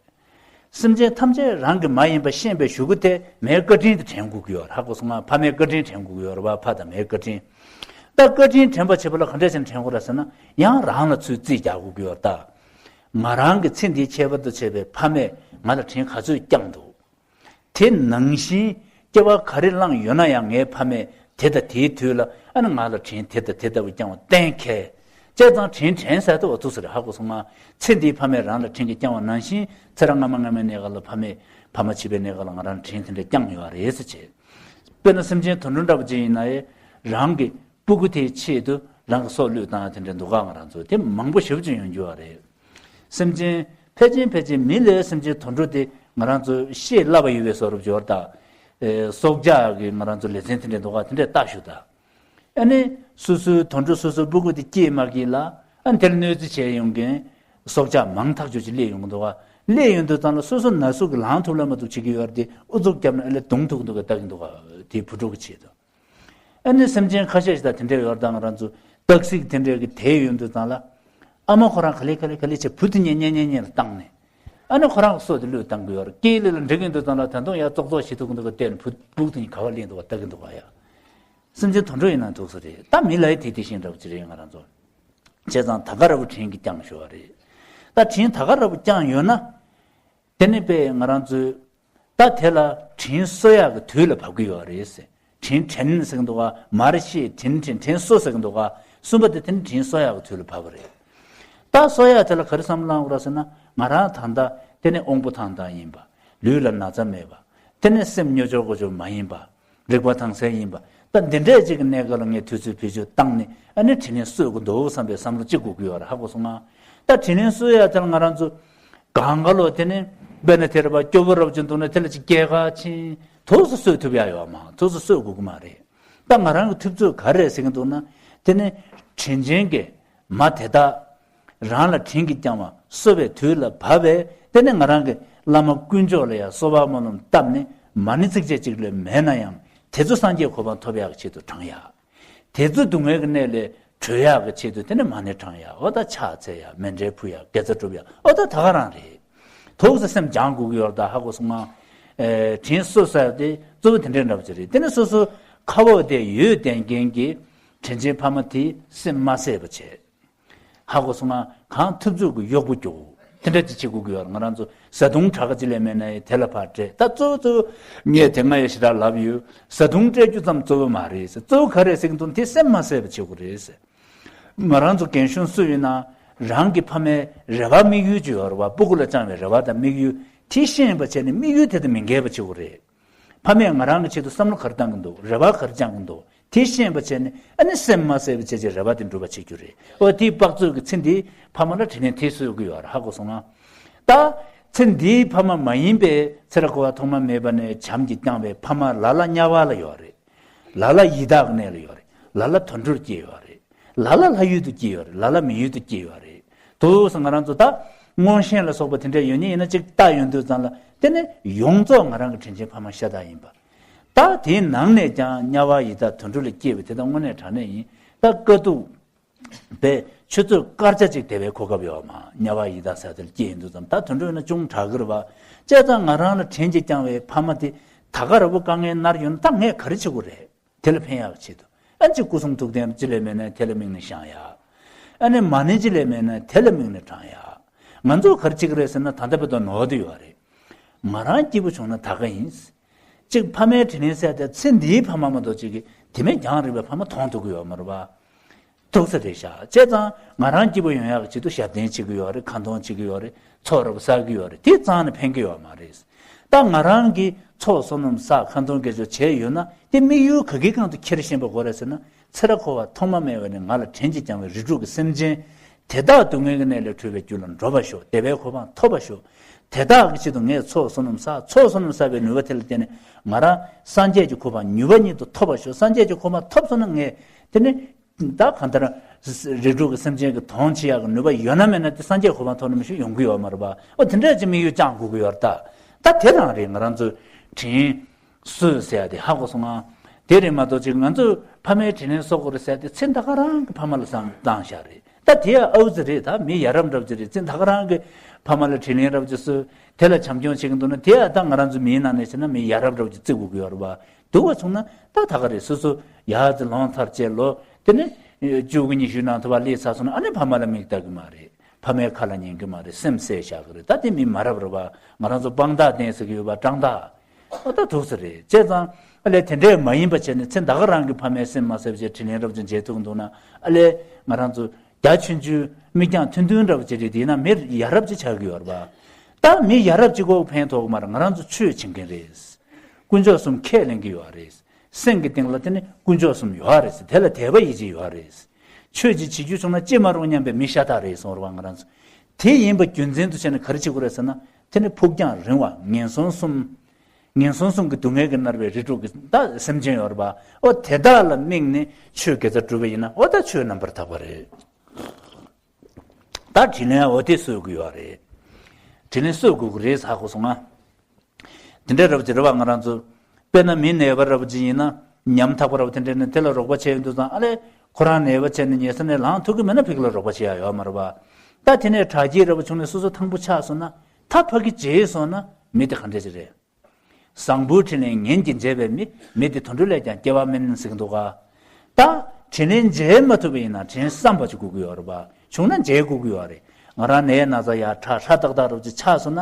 སེམས་ཅན་ཐམས་ཅད་རང་གི་མ་ཡིན་པ་ཤེས་པའི་གཞུག་གུ་དེ་མའི་བཀའ་དྲིན་དེ་དྲན་དགོས་ཀྱི་ཡོད་རེད། ཧ་གོ་སོང་ང་། ཕ་མའི་བཀའ་དྲིན་དྲན་དགོས་ཀྱི་ཡོད་རེད་བ། ཕ་དང་མའི་བཀའ་དྲིན། ད་བཀའ་དྲིན་དྲན་པ་བྱེད་པ་ལ་ག་འདྲ་བྱས་ནས་དྲན་དགོས་རེད་ཟེར་ན། ཡང་རང་ལ་ཚུར་རྩིས་རྒྱག་དགོས་ཀྱི་ཡོད་རེད། ད་ང་རང་གི་ཚེ་འདིའི་ཁྱད་པར་དུ་བྱས་པའི་ཕ་མས་ང་ལ་དྲིན་ག་ཚོད་བསྐྱངས་འདུག། དེ་ནང་བཞིན་སྐྱེ་བ་ག་རེ་བླངས་ཡོད་ན་ཡང་། ངའི་ཕ་མས་དེ་དང་དེའི་དུས་ལ་ཨ་ནི་ང་ལ་དྲིན་དེ་དང་དེ་ལྟ་བུ་བསྐྱངས་པ་གཏན་འཁེལ། བྱས་ཙང་དྲིན་དྲན་ཟེར་དུས་འོ་ཐུག་ས་རེད། ཧ་གོ་སོང་ང་། ཚེ་འདིའི་ཕ་མས་རང་ལ་དྲིན་གྱིས་བསྐྱངས་པ་ནང་བཞིན། ཚེ་རབས་སྔ་མ་སྔ་མའི་གནས་སྐབས་ལ་ཕ་མས། ཕ་མ་འཆི་བའི་གནས་སྐབས་ལ་ང་རང་དྲིན་དེ་འདྲ་བསྐྱངས་ཡོད་རེད་ཟེར་བྱས། དཔེར་ན་སེམས་ཅན་དུད་འགྲོ་འདྲ་པོ་ཅིག་ཡིན་ན་ཡང་། རང་གི་སྤུ་གུ་དེའི་ཆེད་དུ་རང་གི་སྲོག་བློས་བཏང་ཡ་དེ་འདྲ་འདུག་ག། ང་རང་ཚོ་དེ་མང་པོ་ཞེ་པོ་ཅིག་ཡོང་རྒྱུ་བ་རེད། སེམས་ཅན་ཕལ་ཆེར་ཕལ་ཆེར་མི་ལས་སེམས་ཅན་དུད་འགྲོ་དེ་ང་རང་ཚོ་ཤེས་སླ་བ་ཡོད་པའི་བཟོ་འདྲ་ཅིག་ཡོད་རེད་ད། ཨེ། སྲོག་ཆགས་ཀྱི་ང་རང་ཚོ་ལེ་ཚན་དེ་འདྲ་འདུག་ག། དེ་འདྲ་ལྟ་ཞུ་ད། ཨ་ནི་སོ་སོའི་དུད་འགྲོ་སོ་སོའི་སྤུ་གུ་དེ་སྐྱེས་མ་སྐྱེས་ལ། ཨ་ནི་དེར་གནོད་འཚེ་བྱས་ཡོང་མཁན་སྲོག་ཆགས་མང་ཐག་ཆོད་ཅིག་སླེབས་ཡོང་གི་འདུག་ག། སླེབས་ཡོང་དུས་ཙམ་ལ་སོ་སོ་ན་ཟུག་གིས་ལངས་ཐུབ་ལ་མ་ཐུབ་བྱེད་ཀྱི་ཡོད་རེད་དེ། ཨུ་ཚུགས་བརྒྱབ་ནས་ཨ་ལས་རྡུང་ཐུབ་ཀྱི་འདུག་ག། ལྟ་གི་འདུག་ག། དེའི་བུ་ཕྲུག་གི་ཆེད་དུ། ཨ་ནི་སེམས་ཅན་ཁ་ཤས་ཤིག་ད་དེ་འདྲ་ཡོད་རེད་ད། ང་རང་ཚོ་སྟག་གཟིག་དེ་འདྲ་གི་དེད་ཡོང་དུས་ཙམ་ལ། ཨ་མ་ཁོ་རང་ག་ལེ་ག་ལེ་ག་ལེ་བྱས་བུ་དེ་གཉེན་གཉེན་གཉེན་གཉེན་ལ་བཏང་ནས། ཨ་ནི་ཁོ་རང་གི་སྲོག་དེ་བློས་བཏང་གི་ཡོད་རེད། སྐྱེས་ལེ་ལ་འགྲིག་གི་འདུག་ཙམ་ལ། ད་དུང་ཡར་ཙོག་ཙོག་བྱེད་ཐུབ་ཀྱི་འདུག་ག། བལྟས་ནས་བུ་སྤུ་གུ་དེ་གཉིས་ག་པར་སླེབས་འདུག་ག། ལྟ་གི་འདུག་ག་ཡ། སེམས་ཅན་དུད་འགྲོ་ཡིན་ན་འདུག་ས་རེད། ད་མི་ལ་ཡི་དེ་དེ་བཞིན་འདྲ་པོ་ཅིག་རེད། ང་རང་ཚོ། བྱས་ཙང་ད་ག་ར་བུ་དྲིན་གྱིས་བསྐྱངས་ཞུ་བ་རེད། ད་དྲིན་ད་ག་ར་བུ་བསྐྱངས་ཡོད་ན། དེ་ནི་དཔེ་ང་རང་ཚོའི་ད་དེ་ལ་དྲིན་གསོ་ཡག་གི་དུས་ལ་བབ་ཀྱི་ཡོད་རེད་ཟེར། དྲིན་དྲན་ཟེར་གྱི་འདུག་ག། མར་ཤེས། དྲིན་དྲན། དྲིན་གསོ་ཟེར་གྱི་འདུག་ག། གསུམ་པ་དེ་དེ་ནི་དྲིན་གསོ་ཡག་གི་དུས་ལ་བབ་པ་རེད། ད་གསོ་ཡག་དེ་ལ་ག་རེ་བསམ་བློ་བཏང་དགོས་རེད་ཟེར་ན། ང་རང་ད་ལྟ་དེ་ནི་དབང་པོ་ཐང་ཐང་ཡིན་པ། ལུས་ལ་ན་ཚ་མེད་པ། དེ་ནི་སེམས་སྨྱོ་ཅོ་གོ་ཅོ་མ་ཡིན་པ། རིག་པ་དྭངས་གསལ་ཡིན་པ། ད་འདི་འདྲས་ཅིག་གི་གནས་སྐབས་ལ་ངས་དུས་ཚོད་བེད་སྤྱོད་བཏང་ནས་ཨ་ནི་དྲིན་ལན་གསོ་དགོས་འདུག་བསམ་པའི་བསམ་བློ་གཅིག་དགོས་ཀྱི་ཡོད་རེད། ཧ་གོ་སོང་ང་། ད་དྲིན་ལན་གསོ་ཡག་དེ་ལ་ང་རང་ཚོ་ གང་ག་ལོ་དེ་ནི་དཔེར་ན་དེ་རེད་པ། སྐྱོ་པོ་རབ་ཅིག་འདུག་ན་དེ་ལ་ཅིག་སྐྱེལ་ག་ཕྱིན། ཐུགས་སུ་གསོས་ཐུབ་ཡ་ཡོད་མ། ཐུགས་སུ་གསོས་དགོས་ཀྱི་མ་རེད། ད་ང་རང་གི་ཐུབ་ཚོད་ག་རེ་ཟེར་གྱི་འདུག་ན། དེ་ནི་དྲིན་ཅན་གྱི་མ་དེ་དག་རང་ལ་དྲིན་གྱིས་བསྐྱངས་པ་གསོ་བའི་དུས་ལ་བབ་པས། དེ་ནི་ང་རང་གི་བླ་མ་དཀོན་མཆོག་ལ་ཡང་གསོལ་བ་སྨོན་ལམ་བཏབ་ནས་མ་ཎི་ཚིགས་བཅད་གཅིག་ལས་མེད་ན་ཡང་དེ་ཚོ་སངས་རྒྱས་གོ་འཕང་ཐོབ་ཡག་གི་ཆེད་དུ་བགྲང་ཡག་དེ་ཚོ་སྡུག་བསྔལ་གྱི་གནས་ལས་གྲོལ་ཡག་གི་ཆེད་དུ་དེ་ནི་མ་ཎི་བགྲང་ཡག་འོ་ད་ཕྱག་འཚལ་ཡག་མཎྜལ་ཕུལ་ཡག་དགེ་རྩ་སྒྲུབ་ཡག་འོ་ད་ད་ག་རང་རེད། ཐུགས་སུ་སེམས་སྦྱང་དགོས་ཀྱི་ཡོད་རེད། ད་ཧ་གོ་སོང་ང་། ཨེ། དྲིན་གསོ་ཟེར་དེ་གཙོ་བོ་དེ་འདྲའི་འདྲ་པོ་ཅིག་རེད། དེ་ནི་སོ་སོ་ཁ་འོག་དེ་ཡོད་བསྡད་མཁན་གྱི་དྲིན་ཆེན་ཕ་མ་དེ་སེམས་མ་བསད་པ་བྱས། ཧ་གོ་སོང་ང་། གང་ཐུབ་ཚོད་ཀྱི་གཡོག་པོ་རྒྱོབ། དེ་འདྲ་ཅིག་བྱེད་དགོས་ཀྱི་ཡོད་རེད། ང་རང་ཚོ་བཟའ་བཏུང་དྲག་ག་ཅིག་ལས་མེད་ན་དེ་ལ་ཕར་སྤྲད། ད་གཙོ་བོ་གཙོ་བོ་ངས་དེ་སྔ་ཡང་ཞེ་དྲག་ལབ་ཡོད། བཟའ་བཏུང་སྤྲད་རྒྱུ་ཙམ་གཙོ་བོ་མ་རེད་ཟེར། གཙོ་བོ་ག་རེ་ཟེར་གྱི་འདུག་དེ་སེམས་མ་བསད་པ་བྱེད་དགོས་རེད་ཟེར། ང་རང་ཚོ་རྒན་གཞོན་སུ་ཡིན་ན་རང་གི་ཕ་མའི་རེ་བ་དམིགས་ཡུལ་ཅིག་ཡོད་རེད་བ། སྤུ་གུ་ལ་བཅངས་པའི་རེ་བ་དང་དམིགས་ཡུལ་དེ་ཤེས་པ་བྱས་ནས་དམིགས་ཡུལ་དེ་དང་མི་འགལ་བ་བྱེད་དགོས་རེད། ཕ་མས་ང་རང་གི་ཆེད་དུ་བསམ་བློ་ག་རེ་བཏང་གི་འདུག་རེ་བ་ག་རེ་བཅངས་ཀྱི་འདུག་དེ་ཤེས་པ་བྱས་ནས་ཨ་ནི་སེམས་མ་བསད་པ་བྱས་བྱས་རེ་བ་དེ་འགྲུབ་པ་བྱེད་རྒྱུ་རེད། འོ་དེའི་དཔག་ཚོད་ཀྱི་ཚེ་འདིའི་ཕ་མ་ལ་དྲིན་ལན་དེ་གསོས་ཀྱི་ཡོད་རེད། ཧ་གོ་སོང་ང་། ད་ཚེ་འདིའི་ཕ་མ་མ་ཡིན་པའི་ཚེ་རབས་འཁོར་བ་ཐོག་མ་མེད་པ་ནས་བྱམས་ཀྱིས་བསྐྱངས་པའི་ཕ་མ་ལ་ལ་དམྱལ་བ་ལ་ཡོད་རེད། ལ་ལ་ཡི་དྭགས་གནས་ལ་ཡོད་རེད། ལ་ལ་དུད་འགྲོར་སྐྱེས་ཡོད་རེད། ལ་ལ་ལྷ་ཡུལ་དུ་སྐྱེས་ཡོད་རེད། ལ་ལ་མི་ཡུལ་དུ་སྐྱེས་ཡོད་རེད། དུ་སང་ང་རང་ཚོ་ད་མངོན་ཤེས་ལ་སོགས་པ་དེ་འདྲ་ཡོད་ཉིད་ཡིན་ན་ཅིག་ལྟ་ཡོང་དུས་ཙང་ལ་དེ་ནི་ཡོངས་རྫོགས་ང་རང་གི་དྲིན་ཆེན་ཕ་མ་ཤ་སྟག་ཡིན་པ། ད་དེའི་ནང་ནས་ཀྱང་དམྱལ་བ་ཡི་དྭགས་དུད་འགྲོ་ལ་སྐྱེས་པ་དེ་དག་དངོས་གནས་དྲང་གནས་ཡིན། ད་དཀའ་སྡུག་པའི་ཆུ་ཚོད་སྐར་ཆ་གཅིག་དེ་བས་གོ་སྐབས་ཡོད་མ། དམྱལ་བ་ཡི་དྭགས་ཟེར་དེ་ལ་སྐྱེས་ཡོང་དུས་ཙམ་ད་དུད་འགྲོ་ཡིན་ན་ཅུང་དྲག་གི་རེད་བ། བྱས་ཙང་ང་རང་ལ་དྲིན་གྱིས་བསྐྱངས་པའི་ཕ་མ་དེ་ད་ག་ར་བོ་དཀའ་ངལ་མནར་ཡོད་ན་ད་ངས་ག་རེ་བྱེད་དགོས་རེད། དེ་ལ་ཕན་ཡག་ཆེད་དུ། ཨ་ནི་ཅིག་སྐུ་གསུང་ཐུགས་རྟེན་ཅི་ལས་མེད་ན་དེ་ལ་དམིགས་ནས་བཞེངས་ཡག་ཨ་ནི་མ་ཎི་ཅི་ལས་མེད་ན་དེ་ལ་དམིགས་ནས་བགྲང་ཡག་ང་ཚོ་ག་རེ་བྱེད་ཀྱི་རེད་ཟེར་ན་ད་ལྟ་བར་དུ་ནོར་དུ་ཡོད་རེད། ང་རང་སྐྱིད་པོ་བྱུང་ན་ད་ག་ཡིན། ཅིག་ཕ་མའི་དྲིན་ལན་གསལ་ཏེ་ཚེ་འདིའི་ཕ་མ་མ་གཏོགས་ཅིག་གིས་དེ་མིན་རྒྱང་རིང་བའི་ཕ་མ་མཐོང་ཐུབ་ཀྱི་ཡོད་མ་རེད་པ། ཐུགས་ས་རེད་ཤག་བྱས་ཙང་ང་རང་སྐྱིད་པོ་ཡོང་ཡག་གི་ཆེད་དུ་ཞབས་བརྟན་བྱེད་ཀྱི་ཡོད་རེད། ཁ་འདོན་བྱེད་ཀྱི་ཡོད་རེད། ཚོགས་རབ་བསགས་ཀྱི་ཡོད་རེད། དེ་རྩ་ནས་ཕན་གྱི་ཡོད་མ་རེད། ད་ང་རང་གིས་ཚོགས་བསོད་ནམས་བསགས་ཁ་འདོན་དགེ་སྦྱོར་བྱས་ཡོད་ན་དེ་དམིགས་ཡུལ་ག་གི་སྒང་དུ་འཁྱེར་བཞིན་པ་དགོས་རེད་ཟེར་ན། ཚེ་རབས་འཁོར་བ་ཐོག་མ་མེད་པ་ནས་ང་ལ་དྲིན་གྱིས་བསྐྱངས་པའི་རིགས་དྲུག་གི་སེམས་ཅན་དེ་དག་སྡུག་བསྔལ་གྱི་གནས་ལས་གྲོལ་བའི་རྒྱུ་ལ་འགྲོ་བར་ཤོག་བདེ་བའི་གོ་འཕང་ཐོབ་པར་ཤོག་དེ་དག་གི་ཆེད་དུ་ངས་ཚོགས་བསོད་ནམས་བསགས། ཚོགས་བསོད་ནམས་བསགས་པའི་ནུས་པ་དེ་ལ་བརྟེན་ནས་ང་རང་སངས་རྒྱས་ཀྱི་གོ་འཕང་མྱུར་བ་ཉིད་དུ་ཐོབ་པར་ཤོག་སངས་རྒྱས་ཀྱི་གོ་འཕང་ཐོབ་སོང་ན་ངས་དེ་ནི། ད་གང་ལྟར་རིགས་དྲུག་གི་སེམས་ཅན་གྱི་དོན་བྱེད་ཡག་གི་ནུས་པ་ཡོད་ན་མེད་ན་དེ་སངས་རྒྱས་གོ་འཕང་ཐོབ་ནི་མི་ཤེས་ཡོང་གི་ཡོད་མ་རེད་པ། ཨོ་དེ་འདྲ་ཅིག་དམིགས་ཡུལ་བཅངས་དགོས་ཀྱི་ཡོད་རེད་ད། ད་དེ་རང་རེད། ང་རང་ཚོས་དྲིན་གསོས་ཟེར་ཡ་དེ་ཧ་གོ་སོང་ང་། དེ་རེད་མ་གཏོགས་ཅིག་ང་ཚོས་ཕ་མའི་དྲིན་ལན་གསོ་དགོས་རེད་ཟེར་ཡ་དེ་ཚེ་ད་ག་རང་གི་ཕ་མ་ལ་བསམ་བཏང་བཞག་རེད། ད་དེ་ཡང་ཨའུ་ཙི་རེད། ད་མི་ཡ་རབས་འདྲ་པོ་ཅིག་རེད། ཚེ་ད་ག་རང་གི་ཕ་མ་ལ་དྲིན་ལན་འདྲ་པོ་ཅིག་གསོས་དེ་ལ་བྱམས་སྐྱོང་བྱེད་ཀྱི་འདུག་ན་དེ་ཡང་ད་ང་རང་ཚོ་མིའི་ནང་ནས་བྱས་ན་མི་ཡ་རབས་འདྲ་པོ་ཅིག་བརྩི་དགོས་ཀྱི་ཡོད་རེད་པ། སྡུག་པ་བྱུང་ན་ད་ད་ག་རེད། སོ་སོ་ཡར་ཙི་ལོང་ཐར་བྱས་ལོ་དེ་ནས་བཅུ་དགུ་ཉི་ཤུའི་ནང་དུ་བ་སླེབས་ཚར་སོང་ན་ཨ་ནི་ཕ་མ་ལ་མིག་ལྟ་གི་མ་རེད། ཕ་མའི་ཁ་ལ་ཉན་གི་མ་རེད། སེམས་བསད་བཞག་གི་རེད། ད་དེ་མི་མ་རབས་རེད་པ། ང་རང་ཚོ་དཔང་རྟགས་བསྟན་ཟེར་གི་ཡོད་པ། དྲང་རྟགས། ཨོ་ད་ཐུག་ས་རེད། བྱས་ཙང་ཨ་ལས་དེ་འདྲས་མ་ཡིན་པ་བྱས་ནས་ཚེ་ད་ག་རང་གི་ཕ་མའི་སེམས་མ་བསད་བྱས་དྲིན་ལན་རབ་ཅིག་འཇལ་ཐུབ་འདུག་ན་ཨ་ལས་ང་རང་ཚོ་རྒྱ་ཆུང་ཆུང་མིག་རྒྱང་ཐུང་ཐུང་འདྲ་པོ་ཅིག་རེད། དེ་ཡིན་ན་མི་ཡ་རབས་ཅིག་ཆགས་ཀྱི་ཡོད་རེད་པ། ད་མི་ཡ་རབས་ཅིག་གོ་ཕན་ཐོགས་ཀྱི་མ་རེད། ང་རང་ཚོ་ཆོས་བྱེད་མཁན་རེད། དཀོན་མཆོག་གསུམ་ཁས་ལེན་གྱི་ཡོད་རེད། སེམས་ཀྱི་གཏིང་ལ་དེ་ནི་དཀོན་མཆོག་གསུམ་ཡོད་རེད། དེ་ལ་དད་པ་ཡིད་ཆེས་ཡོད་རེད། ཆོས་ཅིག་བྱེད་རྒྱུ་བྱུང་ན་ཅི་མ་རུང་སྙམ་པའི་མི་ཤ་སྟག་རེད་གསུངས་རེད་པ། ང་རང་ཚོ་དེ་ཡིན་པ་རྒྱུ་མཚན་དུ་བྱས་ནས་ག་རེ་བྱེད་དགོས་རེད་ཟེར་ན། དེ་ནི་ཕུགས་རྒྱང་རིང་བ་ངན་སོང་གསུམ། ངན་སོང་གསུམ་གྱི་སྡུག་བསྔལ་གྱིས་མནར་བའི་རིགས་དྲུག་གི་ད་སེམས་ཅན་ཡོད་རེད་པ། ཨོ་དེ་དག་ལ་དམིགས་ནས་ཆོས་དགེ་རྩ་སྒྲུབ་པ་ཡིན་ན་ཨོ་ད་ཆོས་རྣམ་པར་དག་པ་རེད། ད་དྲིན་ལན་ཨོ་དེ་གསོས་ཀྱི་ཡོད་རེད། དྲིན་ལན་གསོས་དགོས་ཀྱི་རེད་ཧ་གོ་སོང་ང་། དེ་འདྲའི་རབ་ཅིག་རེད་པ། ང་རང་ཚོ་དཔེར་ན་མི་ནད་པ་རབ་ཅིག་ཡིན་ན་ཉམ་ཐག་པ་རབ་དེ་འདྲས་ནི་དེ་ལ་རོགས་པ་བྱས་ཡོང་དུས་ཙང་ཨ་ལས་ཁོ་རང་ནད་པ་བྱས་ནས་ཉལ་ས་ནས་ལངས་ཐུབ་ཀྱི་མེད་ན་ཕ་གི་ལ་རོགས་པ་བྱེད་ཡ་ཡོད་མ་རེད་པ། ད་དེ་ནས་དྲག་སྐྱེད་རབ་བྱུང་ནས་སོ་སོ་ཐང་པོ་ཆགས་སོང་ན་ད་ཕ་གི་བརྗེད་སོང་ན་མི་དེ་ག་འདྲ་ཅིག་རེད། བཟང་པོའི་དྲིན་ལན་ངན་གྱིས་འཇལ་བའི་མི། མི་དེ་དུད་འགྲོ་ལས་ཀྱང་སྐྱེ་བ་དམན་ཟེར་གྱི་འདུག་ག་ད་དྲིན་ལན་འཇལ་མ་ཐུབ་པ་ཡིན་ན་དྲིན་བསམ་པ་ཅིག་དགོས་ཀྱི་ཡོད་རེད་པ། བྱུང་ན་འཇལ་དགོས་ཀྱི་ཡོད་རེད། ང་རང་ནད་ན་ཚ་ཡ་ཁྲག་ཧྲ་ཏག་ཏག་རབ་ཅིག་ཆགས་སོང་ན།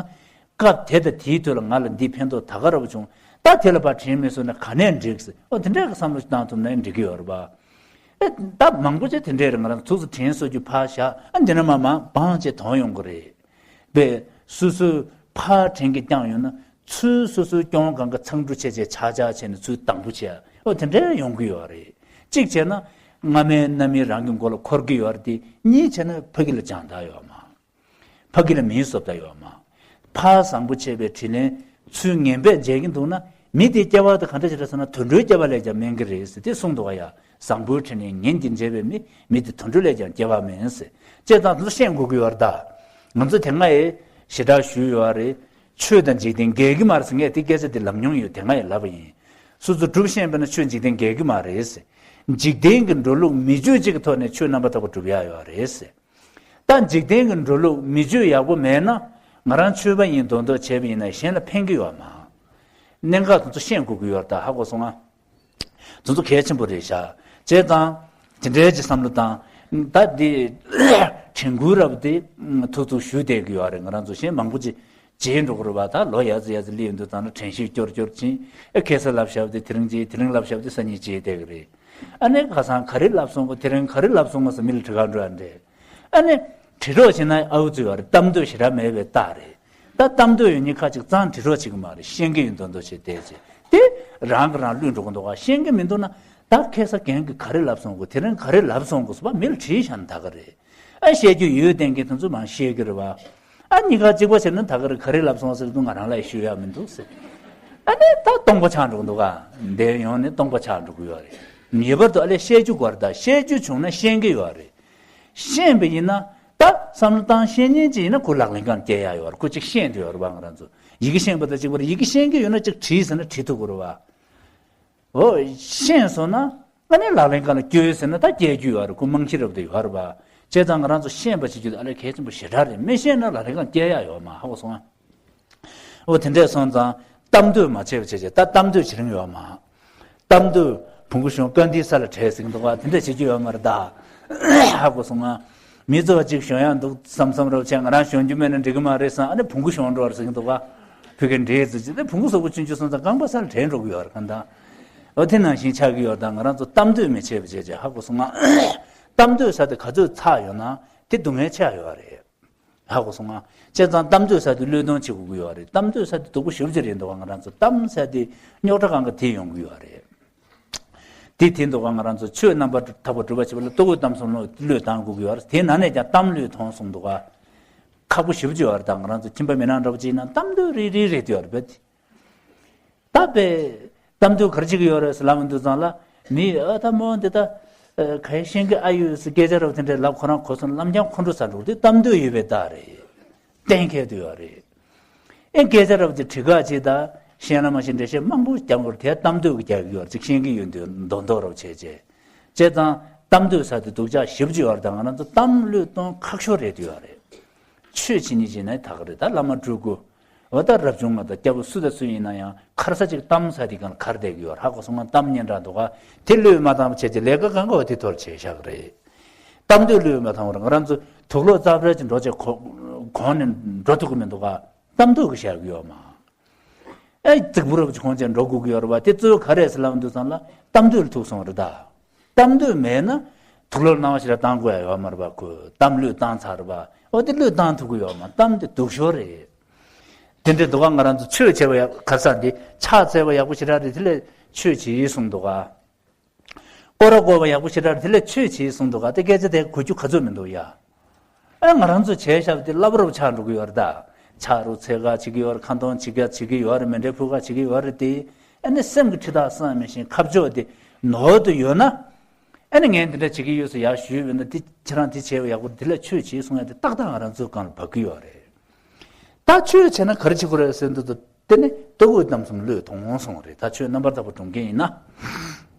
སྐབས་དེ་དང་དེའི་དུས་ལ་ང་ལ་འདི་ཕན་ཐོགས་ད་ག་རབ་བྱུང་། ད་དེ་ལ་ཕར་དྲིན་མི་གསོས་ན་ག་ནས་འགྲིག་ཟེར། ཨོ་དེ་འདྲའི་བསམ་བློ་ཞིག་བཏང་ཐུབ་ན་འགྲིག་གི་ཡོད་རེད་པ། ཨེ་ད་མང་པོ་ཅིག་དེ་འདྲའི་རེད། ང་རང་ཚོ་ཐུགས་སུ་དྲིན་གསོ་རྒྱུ་ཕར་བཞག་ཨ་འདི་ན་མ་མ་བང་ཅིག་དོན་ཡོང་གི་རེད། པས་སོ་སོའི་ཕར་དྲིན་གྱིས་བསྐྱངས་ཡོད་ན་ཚུར་སོ་སོའི་སྐྱོན་གང་ག་མཚང་འབྲུ་ཆེ་ཆེ་ཆག་ཆག་བྱས་ནས་ཚུར་དང་པོ་བྱས། ཨོ་དེ་འདྲའི་ཡོང་གི་ཡོད་རེད། གཅིག་བྱས་ན་སྔ་མའི་རྣམ་སྨིན་རང་གི་མགོ་ལ་འཁོར་གྱི་ཡོད་རེད་དེ། གཉིས་བྱས་ན་ཕ་གི་ལ་སྦྱང་བརྡར་ཡོད་མ། ཕ་གི་ལ་མིའི་བཟོ་ལྟ་ཡོད་མ། ཕར་བཟང་པོ་བྱས་པའི་དྲིན་ལན་ཚུར་ངན་པས་འཇལ་གྱིན་འདུག་ན། མི་དེའི་སྐྱེ་བ་དེ་ག་འདྲ་ཞིག་རེད་ཟེར་ན། དུད་འགྲོའི་སྐྱེ་བ་ལས་ཀྱང་དམན་གྱི་རེད་ཟེར་དེ་གསུངས་འདུག་ག་ཡ། བཟང་པོའི་དྲིན་ལན་ངན་གྱིས་འཇལ་བའི་མི། མི་དེ་དུད་འགྲོ་ལས་ཀྱང་སྐྱེ་བ་དམན་ཟེར། བྱས་ཙང་དེ་ཚོ་ཤེས་དགོས་ཀྱི་ཡོད་རེད་ད། ང་ཚོ་དེ་སྔ་ཡི་ཞེ་དྲག་ཞུས་ཡོད་རེད། ཆོས་དང་འཇིག་རྟེན་འགལ་གྱི་མ་རེད་ཟེར། ངས་དེ་སྐད་ཆ་དེ་ལབ་མྱོང་ཡོད། དེ་སྔ་ཡི་ལབ་པ་ཡིན། སོ་སོ་སྒྲུབ་ཤེས་པ་ན་ཆོས་འཇིག་རྟེན་འགལ་གྱི་མ་རེད་ཟེར། འཇིག་རྟེན་གྱི་འགྲོ་ལུགས་མི་ཆོས་གཅིག་གི་ཐོག་ནས་ཆོས་རྣམ་པར་དག་པ་སྒྲུབ་ཡ་ཡོད་རེད་ཟེར། ད་འཇིག་རྟེན་གྱི་འགྲོ་ལུགས་མི་ཆོས་ཡག་པོ་མེད་ན། ང་རང་ཆོས་པ་ཡིན་མདོག་མདོག་བྱས་པ་ཡིན་ན་གཞན་ལ་ཕན་གྱི་ཡོད་མ། གནད་འགག་དེ་ཚོ་ཤེས་དགོས་ཀྱི་ཡོད་རེད་ད། ཧ་གོ་སོང་ང་། དེ་ཚོ་གལ་ཆེན་པོ་རེད་ཤག་བྱས་ཙང་དེ་འདྲའི་ཅིག་བསམ་བློ་བཏང་། ད་འདི་དྲན་སྐུལ་རབ་དེ་ཐུག་ཐུག་ཞུ་བསྡད་ཀྱི་ཡོད་རེད། ང་རང་ཚོ་གཞན་མང་པོ་ཅིག་བརྗེད་འགྲོ་གི་རེད་བ། ད་ལོ་ཡར་ཙམ་ཡར་ཙམ་སླེབས་ཡོང་དུས་ཙང་ན་དྲན་ཤེས་སྐྱོར་སྐྱོར་ཕྱིན། ཨེ་ཁ་སང་ལབ་བཞག་པ་དེ་དེ་རིང་བརྗེད། དེ་རིང་ལབ་བཞག་པ་དེ་སང་ཉིན་བརྗེད་བསྡད་ཀྱི་རེད། ཨ་ནི་ཁ་སང་ག་རེ་ལབ་སོང་གོ། དེ་རིང་ག་རེ་ལབ་སོང་གོ་ཟེར་མི་ལ་དྲི་ག་འགྲོ་ཡ་འདྲ། ཨ་ནི་དྲི་རོགས་བྱེད་ན་ཨའུ་ཙི་ཡོད་རེད། གཏམ་འདོད་ཞེ་དྲག་མེད་པའི་རྟགས་རེད། ད་གཏམ་འདོད་ཡོད་མཁན་ཁ་ཅིག་ཙང་དྲི་རོགས་བྱེད་ཀྱི་མ་རེད། ཤེས་ཀྱི་ཡོད་མདོག་མདོག་བྱས་བསྡད་བྱས་དེ་རང་གིས་རང་བསླུས་འགྲོ་གི་འདུག་ག་ཤེས་ཀྱི་མི་འདུག་ན། ད་ཁ་སང་རྒན་གྱིས་ག་རེ་ལབ་སོང་གོ། དེ་རིང་ག་རེ་ལབ་སོང་གོ་ཟེར་བ་མི་ལ་དྲིས་བཞག་ན་ད་ག་རེད། ཨ་བཤད་རྒྱུ་ཡོད་བསྡད་མཁན་དེ་ཚོ་མང་བཤད་ཀྱི་རེད་བ། ཨ་གཉིས་ཀ་གཅིག་པ་བྱས་ན་ད་ག་རེ་ག་རེ་ལབ་སོང་ཟེར་དུས་ང་རང་ལ་ཡང་ཞུ་ཡག་མི་འདུག་ཟེར། ཨ་ནི་ད་སྟོང་པ་ཆགས་འགྲོ་གི་འདུག་ག་འདིར་ཡོང་ནས་སྟོང་པ་ཆགས་འགྲོ་གི་ཡོད་རེད། ངེས་པར་དུ་ཨ་ལས་བཤད་རྒྱུ་དགོས་རེད་ད། བཤད་རྒྱུ་བྱུང་ན་ཤེས་ཀྱི་ཡོད་རེད། ཤེས་པ་ཡིན་ན་ད་བསམ་བློ་བཏང་ཤེས་མཁན་ཅིག་ཡིན་ན་ཁོ་ལག་ལེན་སྒང་སྐྱེལ་ཡག་ཡོད་རེད། ཁོ་ཅིག་ཤེས་འདོད་ཡོད་རེད་བ། ང་རང་ཚོ་ཡི་གེ་ཤེས་པ་དང་གཅིག་པ་རེད། ཡི་གེ་ཤེས་ཀྱི་ཡོད་ན་ཅིག་བྲིས་ཟེར་ན་བྲིས་ཐུབ་ཀྱི་རེད་བ། འོ་ཤེས་སོང་ན་ཨ་ནི་ལག་ལེན་སྒང་ལ་སྐྱོལ་ཟེར་ན་ད་སྐྱེལ་རྒྱུ་ཡོད་རེད། ཁོ་རྨང་གཞི་རབ་ཏུ་ཡོད་རེད་བ། བྱས་ཙང་ང་རང་ཚོ་ཤེས་པ་བྱེད་རྒྱུ་དེ་ཨ་ལས་གལ་ཆེན་པོ་ཞེ་དྲག་རེད། མི་ཤེས་ན་ལག་ལེན་སྒང་སྐྱེལ་ཡག་ཡོད་མ། ཧ་གོ་སོང་ང་། འོ་དེ་འདྲས་སོང་ཙང་གཏམ་འདོད་མ་བྱས་པ་བྱས་བྱས། ད་གཏམ་འདོད་བྱེད་རིན་ཡོད་མ། གཏམ་འདོད་བོང་གུ་གཞོན་དཀའ་ལས་ས་ལ་བྲལ་ཟེར་གྱི་འདུག་ག་དེ་འདྲས་བྱེད་རྒྱུ་ཡོད་མ་རེད་ད། ཧ་གོ་སོང་ང་། མི་ཚོ་གཅིག་གཞོན་ཡག་འདུག་བསམ་བསམ་རོགས་བྱས། ང་རང་གཞོན་རྒྱུ་མེད་ན་འགྲིག་གི་མ་རེད་བསམ། ཨ་ནི་བོང་གུ་གཞོན་འགྲོ་བར་ཟེར་གྱི་འདུག་ག་བོད་སྐད་འདྲེས་ཙི་ཙི་དེ་བོང་གུ་སོག་པོ་ཆུང་ཆུང་སོང་ཙང་རྐང་པ་ས་ལ་བྲལ་འགྲོ་གི་ཡོད་རེད། གང་ལྟར་འོ་དེ་ནང་བཞིན་ཆགས་ཀྱི་ཡོད་རེད་ད། ང་རང་ཚོ་གཏམ་འདོད་མི་བྱེད་པ་བྱས་བྱས། ཧ་གོ་སོང་ང་། གཏམ་འདོད་ས་དེ་ག་ཚོད་ཚ་ཡོད་ན་དེ་སྡུག་བསྔལ་ཆེ་ཡོད་རེད། ཧ་གོ་སོང་ང་། བྱས་ཙང་གཏམ་འདོད་ས་དེ་བློས་གཏོང་བྱེད་དགོས་ཀྱི་ཡོད་རེད། གཏམ་འདོད་ས་དེ་སྡུག་པོ་ཞེ་པོ་ཅིག་རེད་འདུག་ག་ང་རང་ཚོ་གཏམ་ས་དེ་རྙོག་དྲ་སྒང་ག་དེ་ཡོང་གི་ཡོད་རེད། དེ་དེ་འདུག་ག་ང་རང་ཚོ་ཆོས་རྣམ་པར་དག་པ་སྒྲུབ་པར་བྱེད་པ་ལ་ལྟོ་གོས་གཏམ་གསུམ་བློས་བློས་བཏང་དགོས་ཀྱི་ཡོད་རེད། དེ་ནང་ནས་ཀྱང་གཏམ་བློས་ཐོངས་གསུངས་འདུག་ག་ཁག་པོ་ཞེ་པོ་ཅིག་ཡོད་རེད་ད། ང་རང་ཚོ་ཁྱིམ་པ་མི་ནག་འདྲ་པོ་ཅིག་ཡིན་ན་གཏམ་འདོད་རིལ་རིལ་རེད་ཡོད་རེད་པས། ད་པས་གཏམ་འདོད་ག་རེ་བྱེད་ཀྱི་ཡོད་རེད་ཟེར་ལབ་མི་འདུག་ཙང་ལ། མི་ཨ་ད་མོ་འདི་ད་ག་ཡེ་ཤེས་ཀྱི་ཨ་ཡོད་ཟེར་སྐད་ཆ་རབ་དེ་འདྲས་ལབ། ཁོ་རང་གོ་སོང་ན་ལམ་རྐྱང་ཁོང་ཁྲོ་ཟ་འགྲོ་གི་དེ་གཏམ་འདོད་ཡོད་པའི་རྟགས་རེད། གཏན་འཁེལ་དུ་ཡོད་རེད། ཨེ་སྐད་ཆ་རབ་དེ་དྲི་ག་ཅིག་ད་ཤེས་ན་མ་ཤེས་འགྲེལ་བཤད་མང་པོ་རྒྱབ་དགོས་རེད། དེ་གཏམ་འདོད་ཀྱི་རྒྱག་གི་ཡོད་རེད། ཅིག་ཤེས་ཀྱི་ཡོད་འདོད་མདོག་མདོག་རབ་བྱས་བྱས། བྱས་ཙང་གཏམ་འདོད་ས་དེ་སྡུག་ཅག་ཞེ་པོ་ཅིག་ཡོད་རེད་ད། ང་རང་ཚོ་གཏམ་བློས་གཏོང་ཁག་ཤོས་རེད་དུ་ཡོད་རེད། ཆོས་བྱེད་ཉིན་བྱེད་ན་ད་ག་རེད་ད། བླ་མ་སྤྲུལ་སྐུ། འོ་ད་རབ་བྱུང་ང་དང་སྐྱ་བོ་སུ་དང་སུ་ཡིན་ན་ཡང་ཁར་ས་ཅིག་གཏམ་ས་དེ་སྒང་ལ་ཁར་བསྡད་ཀྱི་ཡོད་རེད། ཧ་གོ་སོང་ང་། གཏམ་སྙན་གྲགས་འདུག་ག་དེ་བློས་མ་བཏང་བ་བྱས་ཀྱི་ལས་ཀ་གང་ག་བ་དེ་ཐོར་བྱས་བཞག་གི་རེད། གཏམ་འདོད་བློས་མ་བཏང་བར་ང་རང་ཚོ་དུག་ལོག་རྩ་བྲལ་གྱི་འགྲོ་བྱས་གོ་གོང་ནས་འགྲོ་ཐུབ་ཀྱི་མི་འདུག་ག་གཏམ་འདོད་ཀྱི་བཞག་གི་ཡོད་མ། ཨེ་རྫིག་པོ་རབ་ཅིག་གོང་བྱས་འགྲོ་དགོས་ཀྱི་ཡོད་རེད་བ། དེ་གཙོ་བོ་ག་རེད་ཟེར་ལབ་འདུག་ཙང་ལ་གཏམ་འདོད་ལ་ཐུག་སོང་བ་རེད་ད། གཏམ་འདོད་མེད་ན་དུག་ལོག་སྣང་བ་ཞེ་དྲག་བཏང་དགོས་ཡ་ཡོད་མ་རེད་པ། ཁོས་གཏམ་བློས་བཏང་ཚར་རེད་པ། འོ་དེ་བློས་བཏང་ཐུབ་ཀྱི་ཡོད་མ། གཏམ་དེ་སྡུག་ཤོས་རེད། དེ་འདྲའི་འདུག་ག་ང་རང་ཚོ་ཆོས་བྱས་པ་ཡག་ག་ས་འདི་ཕྱག་འཚལ་བ་ཡག་པོ་ཞེ་དྲག་རེད། དེ་ལས་ཆོས་བྱེད་གསུངས་འདུག་ག་སྐོར་ར་བསྐོར་བ་ཡག་པོ་ཞེ་དྲག་རེད། དེ་ལས་ཆོས་བྱེད་གསུངས་འདུག་ག་དེ་སྐད་ཆ་དེ་གོ་རྒྱུ་ག་ཚོད་མི་འདུག་ཡ། ཨ་ང་རང་ཚོ་བྱས་བཞག་པ་དེ་སླ་པོ་རུ་ཆགས་འགྲོ་གི་ཡོད་རེད་ད། ཕྱག་རུ་འཚལ་ག་བྱེད་ཀྱི་ཡོད་རེད། ཁ་འདོན་བྱེད་ག་བྱེད་ཀྱི་ཡོད་རེད། མཎྜལ་ཕུལ་ག་བྱེད་ཀྱི་ཡོད་རེད་དེ། ཨ་ནི་སེམས་ཀྱི་ཁྲི་ཐག་བསྲིངས་མི་ཤེས། ཁ་ཕྱོགས་དེ་ནོར་དུ་ཡོད་ན། ཨ་ནི་ངས་འདི་འདྲ་བྱེད་ཀྱི་ཡོད་ཟེར་ཡར་ཞུས་པས་ན། དེ་ཁྱེད་རང་དེ་བྱས་པ་ཡག་པོ་རེད། དེ་ལ་ཆོས་བྱེད་གསུང་ཡ་དེ་ཏག་ཏག་ང་རང་ཚོའི་སྒང་ལ་བབས་ཀྱི་ཡོད་རེད། ད་ཆོས་བྱས་ན་ག་རེ་བྱེད་དགོས་རེད་ཟེར་འདུག་ད། དེ་ནི་ལྟོ་གོས་གཏམ་གསུམ་བློས་ཐོངས་གསུངས་རེད། ད་ཆོས་རྣམ་པར་དག་པ་སྒྲུབ་མཁན་ཡིན་ན།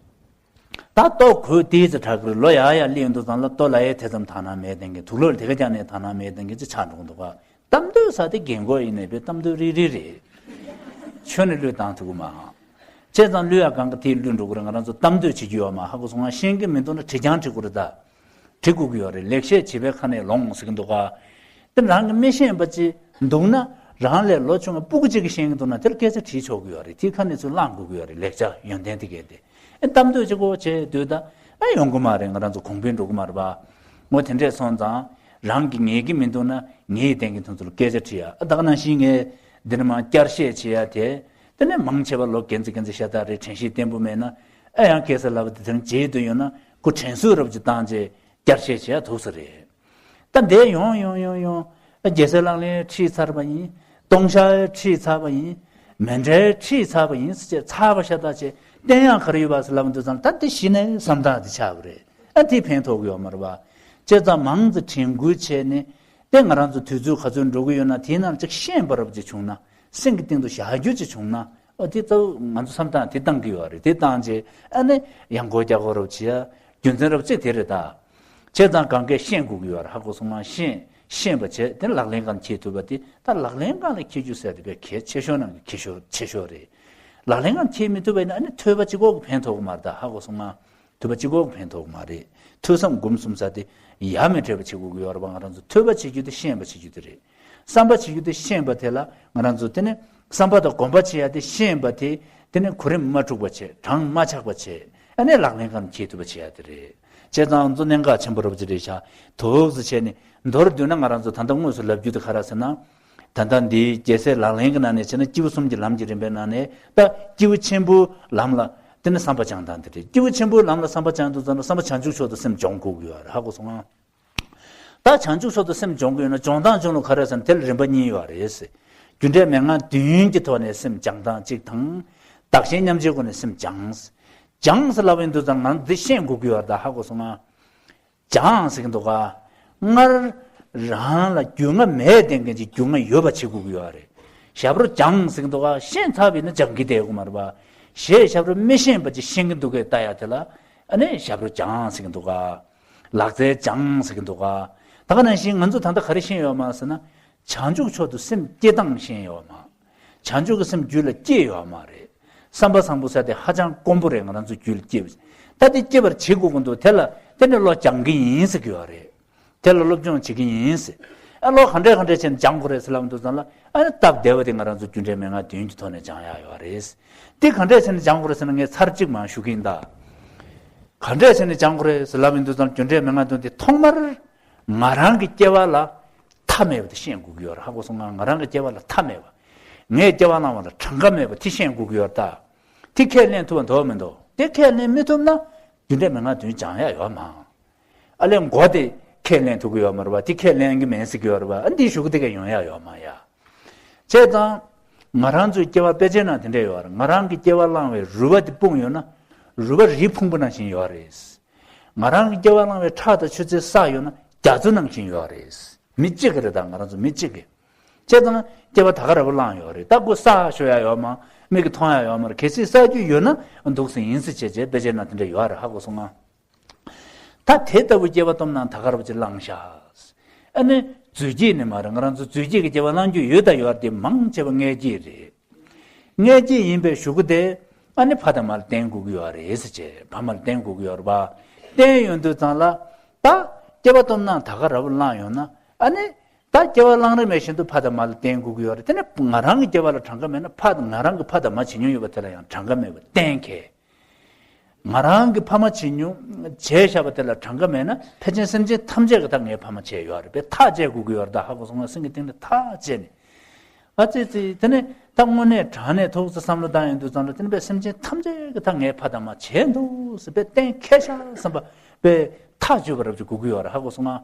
ད་ལྟོ་གོས་ཏོག་ཙམ་དྲག་གི་རེད། ལོ་ཡར་ཡར་སླེབས་འདུག་ཙང་ལ་ལྟོ་ལ་ཡའི་དེ་ཙམ་དག་སྣང་མེད་བསྡད་མཁན། དུག་ལོག་ལ་དེ་ག་ཀྱང་ནས་དག་སྣང་མེད་བསྡད་མཁན་ཅིག་ཆགས་འགྲོ་གི་འདུག་ག་གཏམ་འདོད་ས་དེ་རྒན་གོག་ཡིན་ནའི་བས་གཏམ་འདོད་རིལ་རིལ་རེད། ཆོས་ནི་བློས་བཏང་ཐུབ་ཀྱི་མ། བྱས་ཙང་བློས་ཡ་གང་ག་དེ་བླུད་འགྲོ་གི་རེད། ང་རང་ཚོ་གཏམ་འདོད་བྱེད་རྒྱུ་ཡོད་མ། ཧ་གོ་སོང་ང་། ཤེས་ཀྱི་མི་འདུག་ན་དྲི་རྐྱང་དྲི་དགོས་རེད་ད། དྲི་དགོས་ཀྱི་ཡོད་རེད། ལེགས་བཤད་བྱིས་པའི་ཁ་ནས་ལོངས་ཟེར་གྱི་འདུག་ག་དེ་རང་གི་མི་ཤེས་པ་ཅིག་འདུག་ན་རང་ལས་ལོ་ཆུང་བ་སྤུ་གུ་གཅིག་གིས་ཤེས་ཀྱི་འདུག་ན་དེར་སྐད་ཆ་དྲིས་ཆོག་གི་ཡོད་རེད། དེའི་ཁ་ནས་ཚུར་བླངས་དགོས་ཀྱི་ཡོད་རེད། ལེགས་ཆ་ཡོན་ཏན་དེ་གས་དེ། ཨེ་གཏམ་འདོད་ཅིག་གོ་བྱས་སྡོད་ད། ཨེ་ཡོང་གི་མ་རེད། ང་རང་ཚོ་གོང་འཕེལ་འགྲོ་གི་མ་རེད་པ། ངོ་དེ་འདྲས་སོང་ཙང་། རང་གིས་ངེས་ཀྱི་མི་འདུག་ན་ངེས་བསྡད་མཁན་དེ་ཚོ་ལ་སྐད་ཆ་དྲིས་ཡ། ཨ་ད་ག་ནང་བཞིན་ངས་འདི་ནས་མར་བསྐྱར་བཤད་བྱེད་ཡ་དེ། དེ་ནས་མང་ཆེ་བ་ལོ་རྒན་ཚེ་རྒན་ཚེ་ཤ་སྟག་རེད། དྲན་ཤེས་བརྟན་པོ་མེད་ན། ཨ་ཡང་སྐད་ཆ་ལབ་པ་དེ་དེ་རིང་བརྗེད་དུ་ཡོད་ན་ཁོ་དྲན་གསོ་རབ་ཅིག་བཏང་རྗེས་བསྐྱར་བཤད་བྱེད་ཡ་ཐུག་ས་རེད། ད་འདས་ཡོང་ཡོང་ཡོང་ཡོང་། རྒྱལ་སྲས་ལག་ལེན་ཁྲིད་ཚར་བ་ཡིན། སྟོང་ཤར་ཁྲིད་ཚར་བ་ཡིན། མཎྜལ་ཁྲིད་ཚར་བ་ཡིན་ཟེར་བྱས་ཚར་བ་ཤ་སྟག་བྱས་བསྟན་ཡག་ག་རེ་ཡོད་པ་ཟེར་ལབ་འདུག་ཙང་ད་དེ་གཞི་ནས་བསམ་སྟངས་དེ་ཆགས་པ་རེད། ཨ་དེ་ཕན་ཐོགས་ཀྱི་ཡོད་མ་རེད་པ། བྱས་ཙང་མང་ཙམ་དྲན་སྐུལ་བྱས་ནས་དེ་ང་རང་ཚོ་དུས་ཚོད་ག་ཚོད་འགྲོ་གི་ཡོད་ན་དེའི་ནང་ཅིག་ཤེས་པ་རབ་ཅིག་བྱུང་ན་སེམས་ཀྱི་སྟེང་དུ་བཞག་རྒྱུ་ཅིག་བྱུང་ན་ཨ་དེ་ཚོ་ང་ཚོ་བསམ་སྟངས་དེ་བཏང་གི་ཡོད་རེད། དེ་བཏང་རྗེས་ཨ་ནི་ཡང་སྒོ་རྒྱག་སྒོ་རབ་བྱེད་ཡ་རྒྱུ་མཚན་རབ་ཅིག་དེ་རེད་ད། བྱས་ཙང་གང་གས་ཤེས་དགོས་ཀྱི་ཡོད་རེད། ཧ་གོ་སོང་ང་། ཤེས་ཤེས་པ་བྱས་དེ་ལག་ལེན་གང་འཁྱེར་ཐུབ་པ་དེ་ད་ལག་ལེན་གང་ལ་འཁྱེར་རྒྱུ་ཟེར་དེ་དཔེ་གལ་ཆེ་ཤོས་ནང་གི་ཆེ་ཤོས་ཆེ་ཤོས་རེད། ལག་ལེན་གང་འཁྱེར་མི་ཐུབ་པ་ཡིན་ན་ཨ་ནི་ཐོས་པ་གཅིག་པོ་གི་ཕན་ཐོགས་ཀྱི་མ་རེད་ད། ཧ་གོ་སོང་ང་། ཐོས་པ་གཅིག་པོ་གི་ཕན་ཐོགས་ཀྱི་མ་རེད། ཐོས་བསམ་སྒོམ་གསུམ་ཟེར་དེ་ཡ་མེད་བྲལ་བ་བྱེད་དགོས་ཀྱི་ཡོད་རེད་པ། ང་རང་ཚོ་ཐོས་པ་བྱེད་རྒྱུ་དེ་ཤེས་པ་བྱེད་རྒྱུ་དེ་རེད། བསམ་པ་བྱེད་རྒྱུ་དེ་ཤེས་པ་དེ་ལ་ང་རང་ཚོ་དེ་ནི་བསམ་པ་དང་སྒོམ་པ་བྱེད་ཡ་དེ་ཤེས་པ་དེ་དེ་ནི་གོ་རིམ་མ་འཁྲུག་པ་བྱེད། གྲངས་མ་ཆག་པ་བྱེད། ཨ་ནི་ལག་ལེན་གང་འཁྱེར་ཐུབ་པ་བྱེད་ཡ་དེ་རེད། བྱས་ཙང་ང་ཚོ་གནད་འགག་ཆེན་པོ་རབ་ཅིག་རེད་ཤག། དོགས་སུ་བྱས་ནས་མདོར་བསྡུས་ན་ང་རང་ཚོ་ད་ལྟ་དངོས་སུ་ལབ་རྒྱུ་དེ་ག་རེ་ཟེར་ན། ད་ལྟ་འདིའི་རྒྱལ་སྲས་ལག་ལེན་གྱི་ནང་ནས་བྱས་ན་སྐྱེས་བུ་གསུམ་གྱི་ལམ་གྱི་རིམ་པའི་ནང་ནས་ད་སྐྱེས་བུ་ཆེན་པོའི་ལམ་ལ་དེ་ནི་བསམ་པ་བཅངས་སྟངས་དེ་རེད། སྐྱེས་བུ་ཆེན་པོའི་ལམ་ལ་བསམ་པ་བཅངས་དུས་ཙམ་ལ་བསམ་པ་བྱང་ཆུབ་མཆོག་ཏུ་སེམས་སྦྱོང་དགོས་ཀྱི་ཡོད་རེད། ཧ་གོ་སོང་ང་། ད་བྱང་ཆུབ་མཆོག་ཏུ་སེམས་སྦྱོང་དགོས་ཡོད་ན་སྦྱོང་སྟངས་སྦྱོང་ལུགས་ག་རེ་ཟེར་ན་དེ་ལ་རིམ་པ་གཉིས་ཡོད་རེད། རྒྱུ་འབྲས་མན་ངག་བདུན་གྱི་ཐོག་ནས་སེམས་སྦྱང་སྟངས་གཅིག་དང་། བདག་གཞན་མཉམ་བརྗེའི་སྒོ་ནས་སེམས་སྦྱངས། སྦྱངས་ཟེར་ལབ་ཡོང་དུས་ཙམ་ང་འདི་ཤེས་དགོས་ཀྱི་ཡོད་རེད་ད། ཧ་གོ་སོང་ང་། སྦྱངས་ཟེར་གྱི་འདུག་ག། སྔར་རང་ལ་རྒྱུས་མངའ་མེད་བསྡད་མཁན་གྱི་རྒྱུས་མངའ་ཡོད་པ་བྱེད་དགོས་ཀྱི་ཡོད་རེད། ཞབས་བྲོ་སྦྱངས་ཟེར་གྱི་འདུག་ག། ཤེས་ཚར་བ་ཡིན་ན་སྦྱང་གི་བསྡད་དགོས་མ་རེད་པ། ཞེས་ཞབས་བྲོ་མི་ཤེས་པ་ཅིག་ཤེས་ཀྱི་འདུག་གས་ལྟ་ཡ་དེ་ལ་ཨ་ནི་ཞབས་བྲོ་སྦྱངས་ཟེར་གྱི་འདུག་ག། ལག་རྩལ་སྦྱངས་ཟེར་གྱི་འདུག་ག། ད་ག་ནང་བཞིན་ང་ཚོ་ད་ལྟ་ག་རེ་ཤེས་ཡོད་མ་ཟེར་ན། བྱང་ཆུབ་མཆོག་ཏུ་སེམས་བསྐྱེད་སྟངས་ཤེས་ཡོད་མ། བྱང་ཆུབ་ཀྱི་སེམས་རྒྱུད་ལ་སྐྱེས་ཡོད་མ་རེད། བསམ་པ་བཟང་པོ་ཟེར་དེ་ཧ་ཅང་དཀོན་པོ་རེད། ང་རང་ཚོ་རྒྱུད་ལ་སྐྱེས་པ། ད་དེ་སྐྱེ་བར་བྱེད་དགོས་ཀྱི་འདུག། དེ་ལ་དེ་ནི་བློ་སྦྱང་གི་ཡིན་ཟེར་གྱི་ཡོད་རེད། དེ་ལ་སློབ་སྦྱོང་བྱེད་ཀྱི་ཡིན་ཟེར། ཨ་བློ་ག་འདྲས་ག་འདྲས་བྱས་ནས་སྦྱང་དགོས་རེད་ཟེར་ལབ་འདུག་ཙང་ལ་ཨ་ནི་སྟབས་བདེ་བ་དེ་ང་རང་ཚོ་རྒྱུ་འབྲས་མན་ངག་བདུན་གྱི་ཐོག་ནས་སྦྱང་ཡག་ཡོད་རེད། དེ་ག་འདྲས་བྱས་ནས་སྦྱང་དགོས་རེད་ཟེར་ན་ངས་ཚར་གཅིག་མར་ཞུ་གི་ཡིན་ད། ག་འདྲས་བྱས་ནས་སྦྱང་དགོས་རེད་ཟེར་ལབ་ཡོང་དུས་ཙམ་རྒྱུ་འབྲས་མན་ངག་བདུན་དེ་ཐོག་མར་ང་རང་གི་སྐྱེ་བ་ལ་མཐའ་མེད་པ་དེ་ཤེས་དགོས་ཀྱི་ཡོད་རེད། ཧ་གོ་སོང་ང་། ང་རང་གི་སྐྱེ་བ་ལ་མཐའ་མེད་པ། ངས་སྐྱེ་བ་བླངས་པ་ལ་གྲངས་ཀ་མེད་པ་དེ་ཤེས་དགོས་ཀྱི་ཡོད་རེད་ད། དེ་ཁས་ལེན་ཐུབ་པ་འདུག་མི་འདུག། དེ་ཁས་ལེན་མི་ཐུབ་ན་རྒྱུ་འབྲས་མན་ངག་བདུན་སྦྱང་ཡག་ཡོད་མ། ཨ་ལས་མགོ་དེ་ཁས་ལེན་ཐུབ་ཀྱི་ཡོད་མ་རེད་པ། དེ་ཁས་ལེན་གྱི་མེད་ཟེར་གྱི་ཡོད་རེད་པ། ཨ་འདི་ཞུ་གི་དེ་ག་ཡོང་ཡག་ཡོད་མ་ཡ། བྱས་ཙང་། ང་རང་ཚོའི་སྐྱེ་བ་དཔེ་ཆའི་ནང་དེ་འདྲས་ཡོད་རེད། ང་རང་གི་སྐྱེ་བ་བླངས་པའི་རུས་པ་དེ་སྤུངས་ཡོད་ན། རུས་པ་རིའི་ཕུང་པོ་ནང་བཞིན་ཡོད་རེད། ང་རང་གི་སྐྱེ་བ་བླངས་པའི་ཁྲག་དང་ཆུ་ཚད་བསགས་ཡོད་ན་རྒྱ་མཚོ་ནང་བཞིན་ཡོད་རེད། མི་གཅིག་གི་རེད་ད། ང་རང་ཚོ་མི་གཅིག་གི། བྱས་ཙང་སྐྱེ་བ་ད་ག་རང་བླངས་ཡོད་རེད། ད་ཁོ་བསགས་ཤོག་ཡག་ཡོད་མ། མིག་གིས་མཐོང་ཡག་ཡོད་མ་རེད། གལ་སྲིད་བསགས་རྒྱུ་ཡོད་ན་འདུག་སེ་ཡིན་ཟེར་བྱས་བྱས་དཔེ་ཆའི་ནང་དེ་འདྲས་ཡོད་རེད། ཧ་གོ་སོང་ང་། ད་དེ་ལྟ་བུ་སྐྱེ་བ་སྟོབས་ན་ད་ག་རང་ཅིག་བླངས་ཤག། ཨ་ནི་རྫུས་སྐྱེས་ནི་མ་རེད། ང་རང་ཚོ་རྫུས་སྐྱེས་ཀྱི་སྐྱེ་བ་བླང་རྒྱུ་ཡོད་ད་ཡོད་རེད་དེ་མང་ཆེ་བ་མངལ་སྐྱེས་རེད། མངལ་སྐྱེས་ཡིན་པའི་གཞུག་གུ་དེ་ཨ་ནི་ཕ་དང་མ་ལ་བརྟེན་དགོས་ཀྱི་ཡོད་རེད་ཟེར་བྱས། ཕ་མ་ལ་བརྟེན་དགོས་ཀྱི་ཡོད་རེད་པ། བརྟེན་ཡོང་དུས་ཙང་ལ་ད་སྐྱེ་བ་སྟོབས་ན་ད་ག་རང་བླངས་ཡོང་ན་ཨ་ནི་ད་སྐྱེ་བ་བླངས་རིམ་བཞིན་དུ་ཕ་དང་མ་ལ་བརྟེན་དགོས་ཀྱི་ཡོད་རེད། དེ་ནི་ང་རང་གི་སྐྱེ་བ་ལ་གྲངས་ཀ་མེད་ན་ཕ་ང་རང་གི་ཕ་དང་མ་ཇེ་ཉུང་ཡོད་པ་དེ་ལ་ཡང་གྲངས་ཀ་མེད་པ་གཏན་འཁེལ། ང་རང་གི་ཕ་མ་ཇེ་ཉུང་བྱས་བཞག་པ་དེ་ལ་གྲངས་ཀ་མེད་ན་ཕལ་ཆེར་སེམས་ཅན་ཐམས་ཅད་ཀྱི་ད་ངའི་ཕ་མ་བྱས་ཡོད་རེད་པས། ཐག་བཅད་དགོས་ཀྱི་ཡོད་རེད་ད། ཧ་གོ་སོང་ང་། སེམས་ཀྱི་གཏིང་ནས་ཐག་བཅད་ནས། ཨ་ཙི་ཙི་དེ་ནས་ད་དངོས་གནས་དྲང་གནས་ཐུགས་སུ་བསམ་བློ་བཏང་ཡོང་དུས་ཙམ་ལ་དེ་ནས་པས་སེམས་ཅན་ཐམས་ཅད་ཀྱི་ད་ངའི་ཕ་དང་མ་བྱས་འདུག་ཟེར་པས་གཏན་འཁེལ་ཤག་བསམ་པ་པས་ཐག་གཅོད་པ་རབ་ཅིག་དགོས་ཀྱི་ཡོད་རེད། ཧ་གོ་སོང་ང་།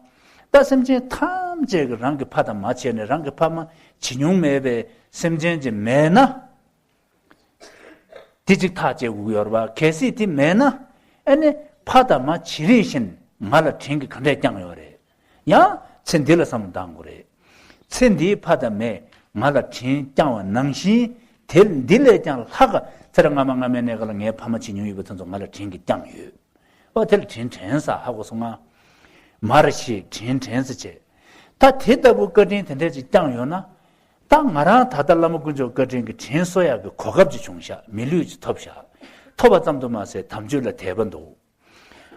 ད་སེམས་ཅན་ཐམས་ཅད་ཀྱི་རང་གི་ཕ་དང་མ་བྱས་ནས་རང་གི་ཕ་མ་ཇེ་ཉུང་མེད་པའི་སེམས་ཅན་ཅིག་མེད་ན། དེ་གཅིག་ཐག་བཅད་དགོས་ཀྱི་ཡོད་རེད་པ། གལ་སྲིད་དེ་མེད་ན་ཨ་ནི་ཕ་དང་མ་ཇི་རིགས་བཞིན་ང་ལ་དྲིན་གྱིས་ག་འདྲས་བསྐྱངས་ཡོད་རེད། ཡང་ཚེ་འདི་ལ་བསམ་བློ་བཏང་དགོས་རེད། ཚེ་འདིའི་ཕ་དང་མས་ང་ལ་དྲིན་བསྐྱངས་པ་ནང་བཞིན་དེ་འདི་ལས་ཀྱང་ལྷག་ག་ཚེ་རབས་སྔ་མ་སྔ་མའི་གནས་སྐབས་ལ་ངའི་ཕ་མ་ཇེ་ཉུང་ཡོད་པ་དེ་ཚོ་ང་ལ་དྲིན་གྱིས་བསྐྱངས་ཡོད། ཨོ་དེ་ལ་དྲིན་དྲན་ས། ཧ་གོ་སོང་ང་། མར་ཤེས་དྲིན་དྲན་ས་བྱས། ད་དེ་ལྟ་བུ་བཀའ་དྲིན་དེ་འདྲས་ཅིག་བསྐྱངས་ཡོད་ན། ད་ང་རང་ད་ལྟ་བླ་མ་དཀོན་མཆོག་བཀའ་དྲིན་གྱི་དྲིན་གསོ་ཡག་གི་གོ་སྐབས་ཅིག་བྱུང་ཤག། མི་ལུས་ཅིག་ཐོབ་ཤག། ཐོབ་པ་ཙམ་དུ་མ་ཟད་དམ་ཆོས་ལ་དད་པ་འདུག།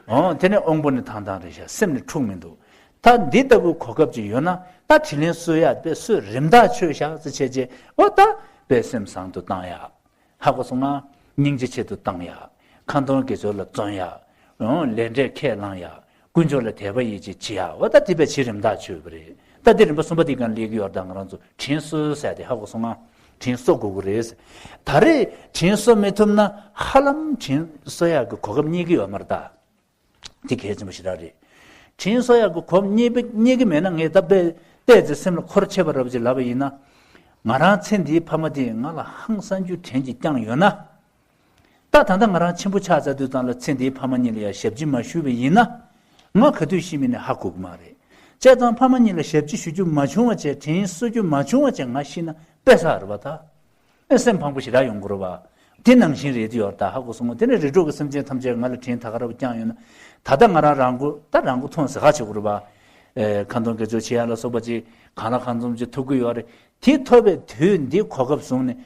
ཨོ་དེ་ནས་དབང་པོ་ནི་ཐང་ཐང་རེད་ཤག། སེམས་ནི་འཁྲུག་མི་འདུག། ད་འདི་ལྟ་བུའི་གོ་སྐབས་ཅིག་ཡོད་ན་ད་དྲིན་ལན་གསོ་ཡག་དཔེ་གསོས་རིམ་ཐག་ཆོད་ཤག་ཟེར་བྱས་རྗེས་ཨོ་ད་དཔེ་སེམས་བཟང་དུ་བཏང་ཡག། ཧ་གོ་སོང་ང་། སྙིང་རྗེ་ཆེད་དུ་བཏང་ཡག། ཁ་འདོན་དགེ་ཚུལ་ལ་བརྩོན་ཡག། ཡང་ལས་འབྲས་ཁས་བླངས་ཡག། དཀོན་མཆོག་ལ་དད་པ་ཡིད་ཆེས་བྱེད་ཡག། འོ་ད་དེ་བས་ཆེས་རིམ་ཐག་ཆོད་པ་རེད། ད་དེ་རིམ་པ་གསུམ་པ་དེ་གང་སླེབས་ཀྱི་ཡོད་རེད། ད་ང་རང་ཚོ་དྲིན་གསོ་ཟེར་དེ་ཧ་གོ་སོང་ང་། དྲིན་གསོ་དགོས་ཀྱི་རེད། ད་རེས་དྲིན་གསོ་མི་ཐུབ་ན་ཧ་ལམ་དྲིན་གསོ་ཡག་གི་གོ་སྐབས་རྙེད་ཀྱི་ཡོད་མ་རེད་ད། དེ་གལ་ཆེན་པོ་ཞེ་དྲག་རེད། དྲིན་གསོ་ཡག་གི་གོ་སྐབས་རྙེད་པ་རྙེད་ཀྱི་མེད་ན་ངས་ད་དཔེ་བལྟས་ཚེ་སེམས་ལ་འཁོར་ཆེ་བ་རབ་ཅིག་ལབ་པ་ཡིན་ན། ང་རང་ཚེ་འདིའི་ཕ་མ་དེས་ང་ལ་ཧང་སང་རྒྱུ་དྲན་གྱིས་བསྐྱངས་ཡོད་ན། ད་ད་ལྟ་ང་རང་ཆེན་པོ་ཆགས་ཚར་དུས་ཙང་ལ་ཚེ་འདིའི་ཕ་མ་གཉིས་ལ་ཡང་ཞབས་ཕྱི་མ་ཞུས་པ་ཡིན་ན། ང་ག་དུས་ཤི་མིན་ནི་ཧ་གོ་གི་མ་རེད། བྱས་ཙང་ཕ་མ་གཉིས་ལ་ཞབས་ཕྱི་ཞུ་རྒྱུ་མ་བྱུང་བ་བྱས། དྲིན་གསོ་རྒྱུ་མ་བྱུང་བ་བྱས། ང་ཤི་ན་དཔེ་བསགས་རེད་པ་ད། ཨེ་སེམས་ཕངས་པོ་ཞེ་དྲག་ཡོང་གི་རེད་པ། དེ་ནང་བཞིན་རེད་དེ་ཡོད་ད་ཧ་གོ་སོང་ངོ་། དེ་ནས་རིགས་དྲུག་གི་སེམས་ཅན་ཐམས་ཅད་ང་ལ་དྲིན་ད་ག་རང་བསྐྱངས་ཡོད་ན། ད་ལྟ་ང་རང་རང་མགོ་ད་རང་མགོ་ཐོན་ཟེར་ཁ་བྱེད་དགོས་རེད་པ། ཨེ་ཁ་འདོན་དགེ་སྦྱོར་བྱེད་ཡ་ལ་སོགས་པ་ཅིག་གང་ལ་གང་འཚམ་ཅིག་ཐུབ་ཀྱི་ཡོད་རེད། དེ་ཐོབ་པའི་དུས་འདི་གོ་སྐབས་བཟུང་ནས།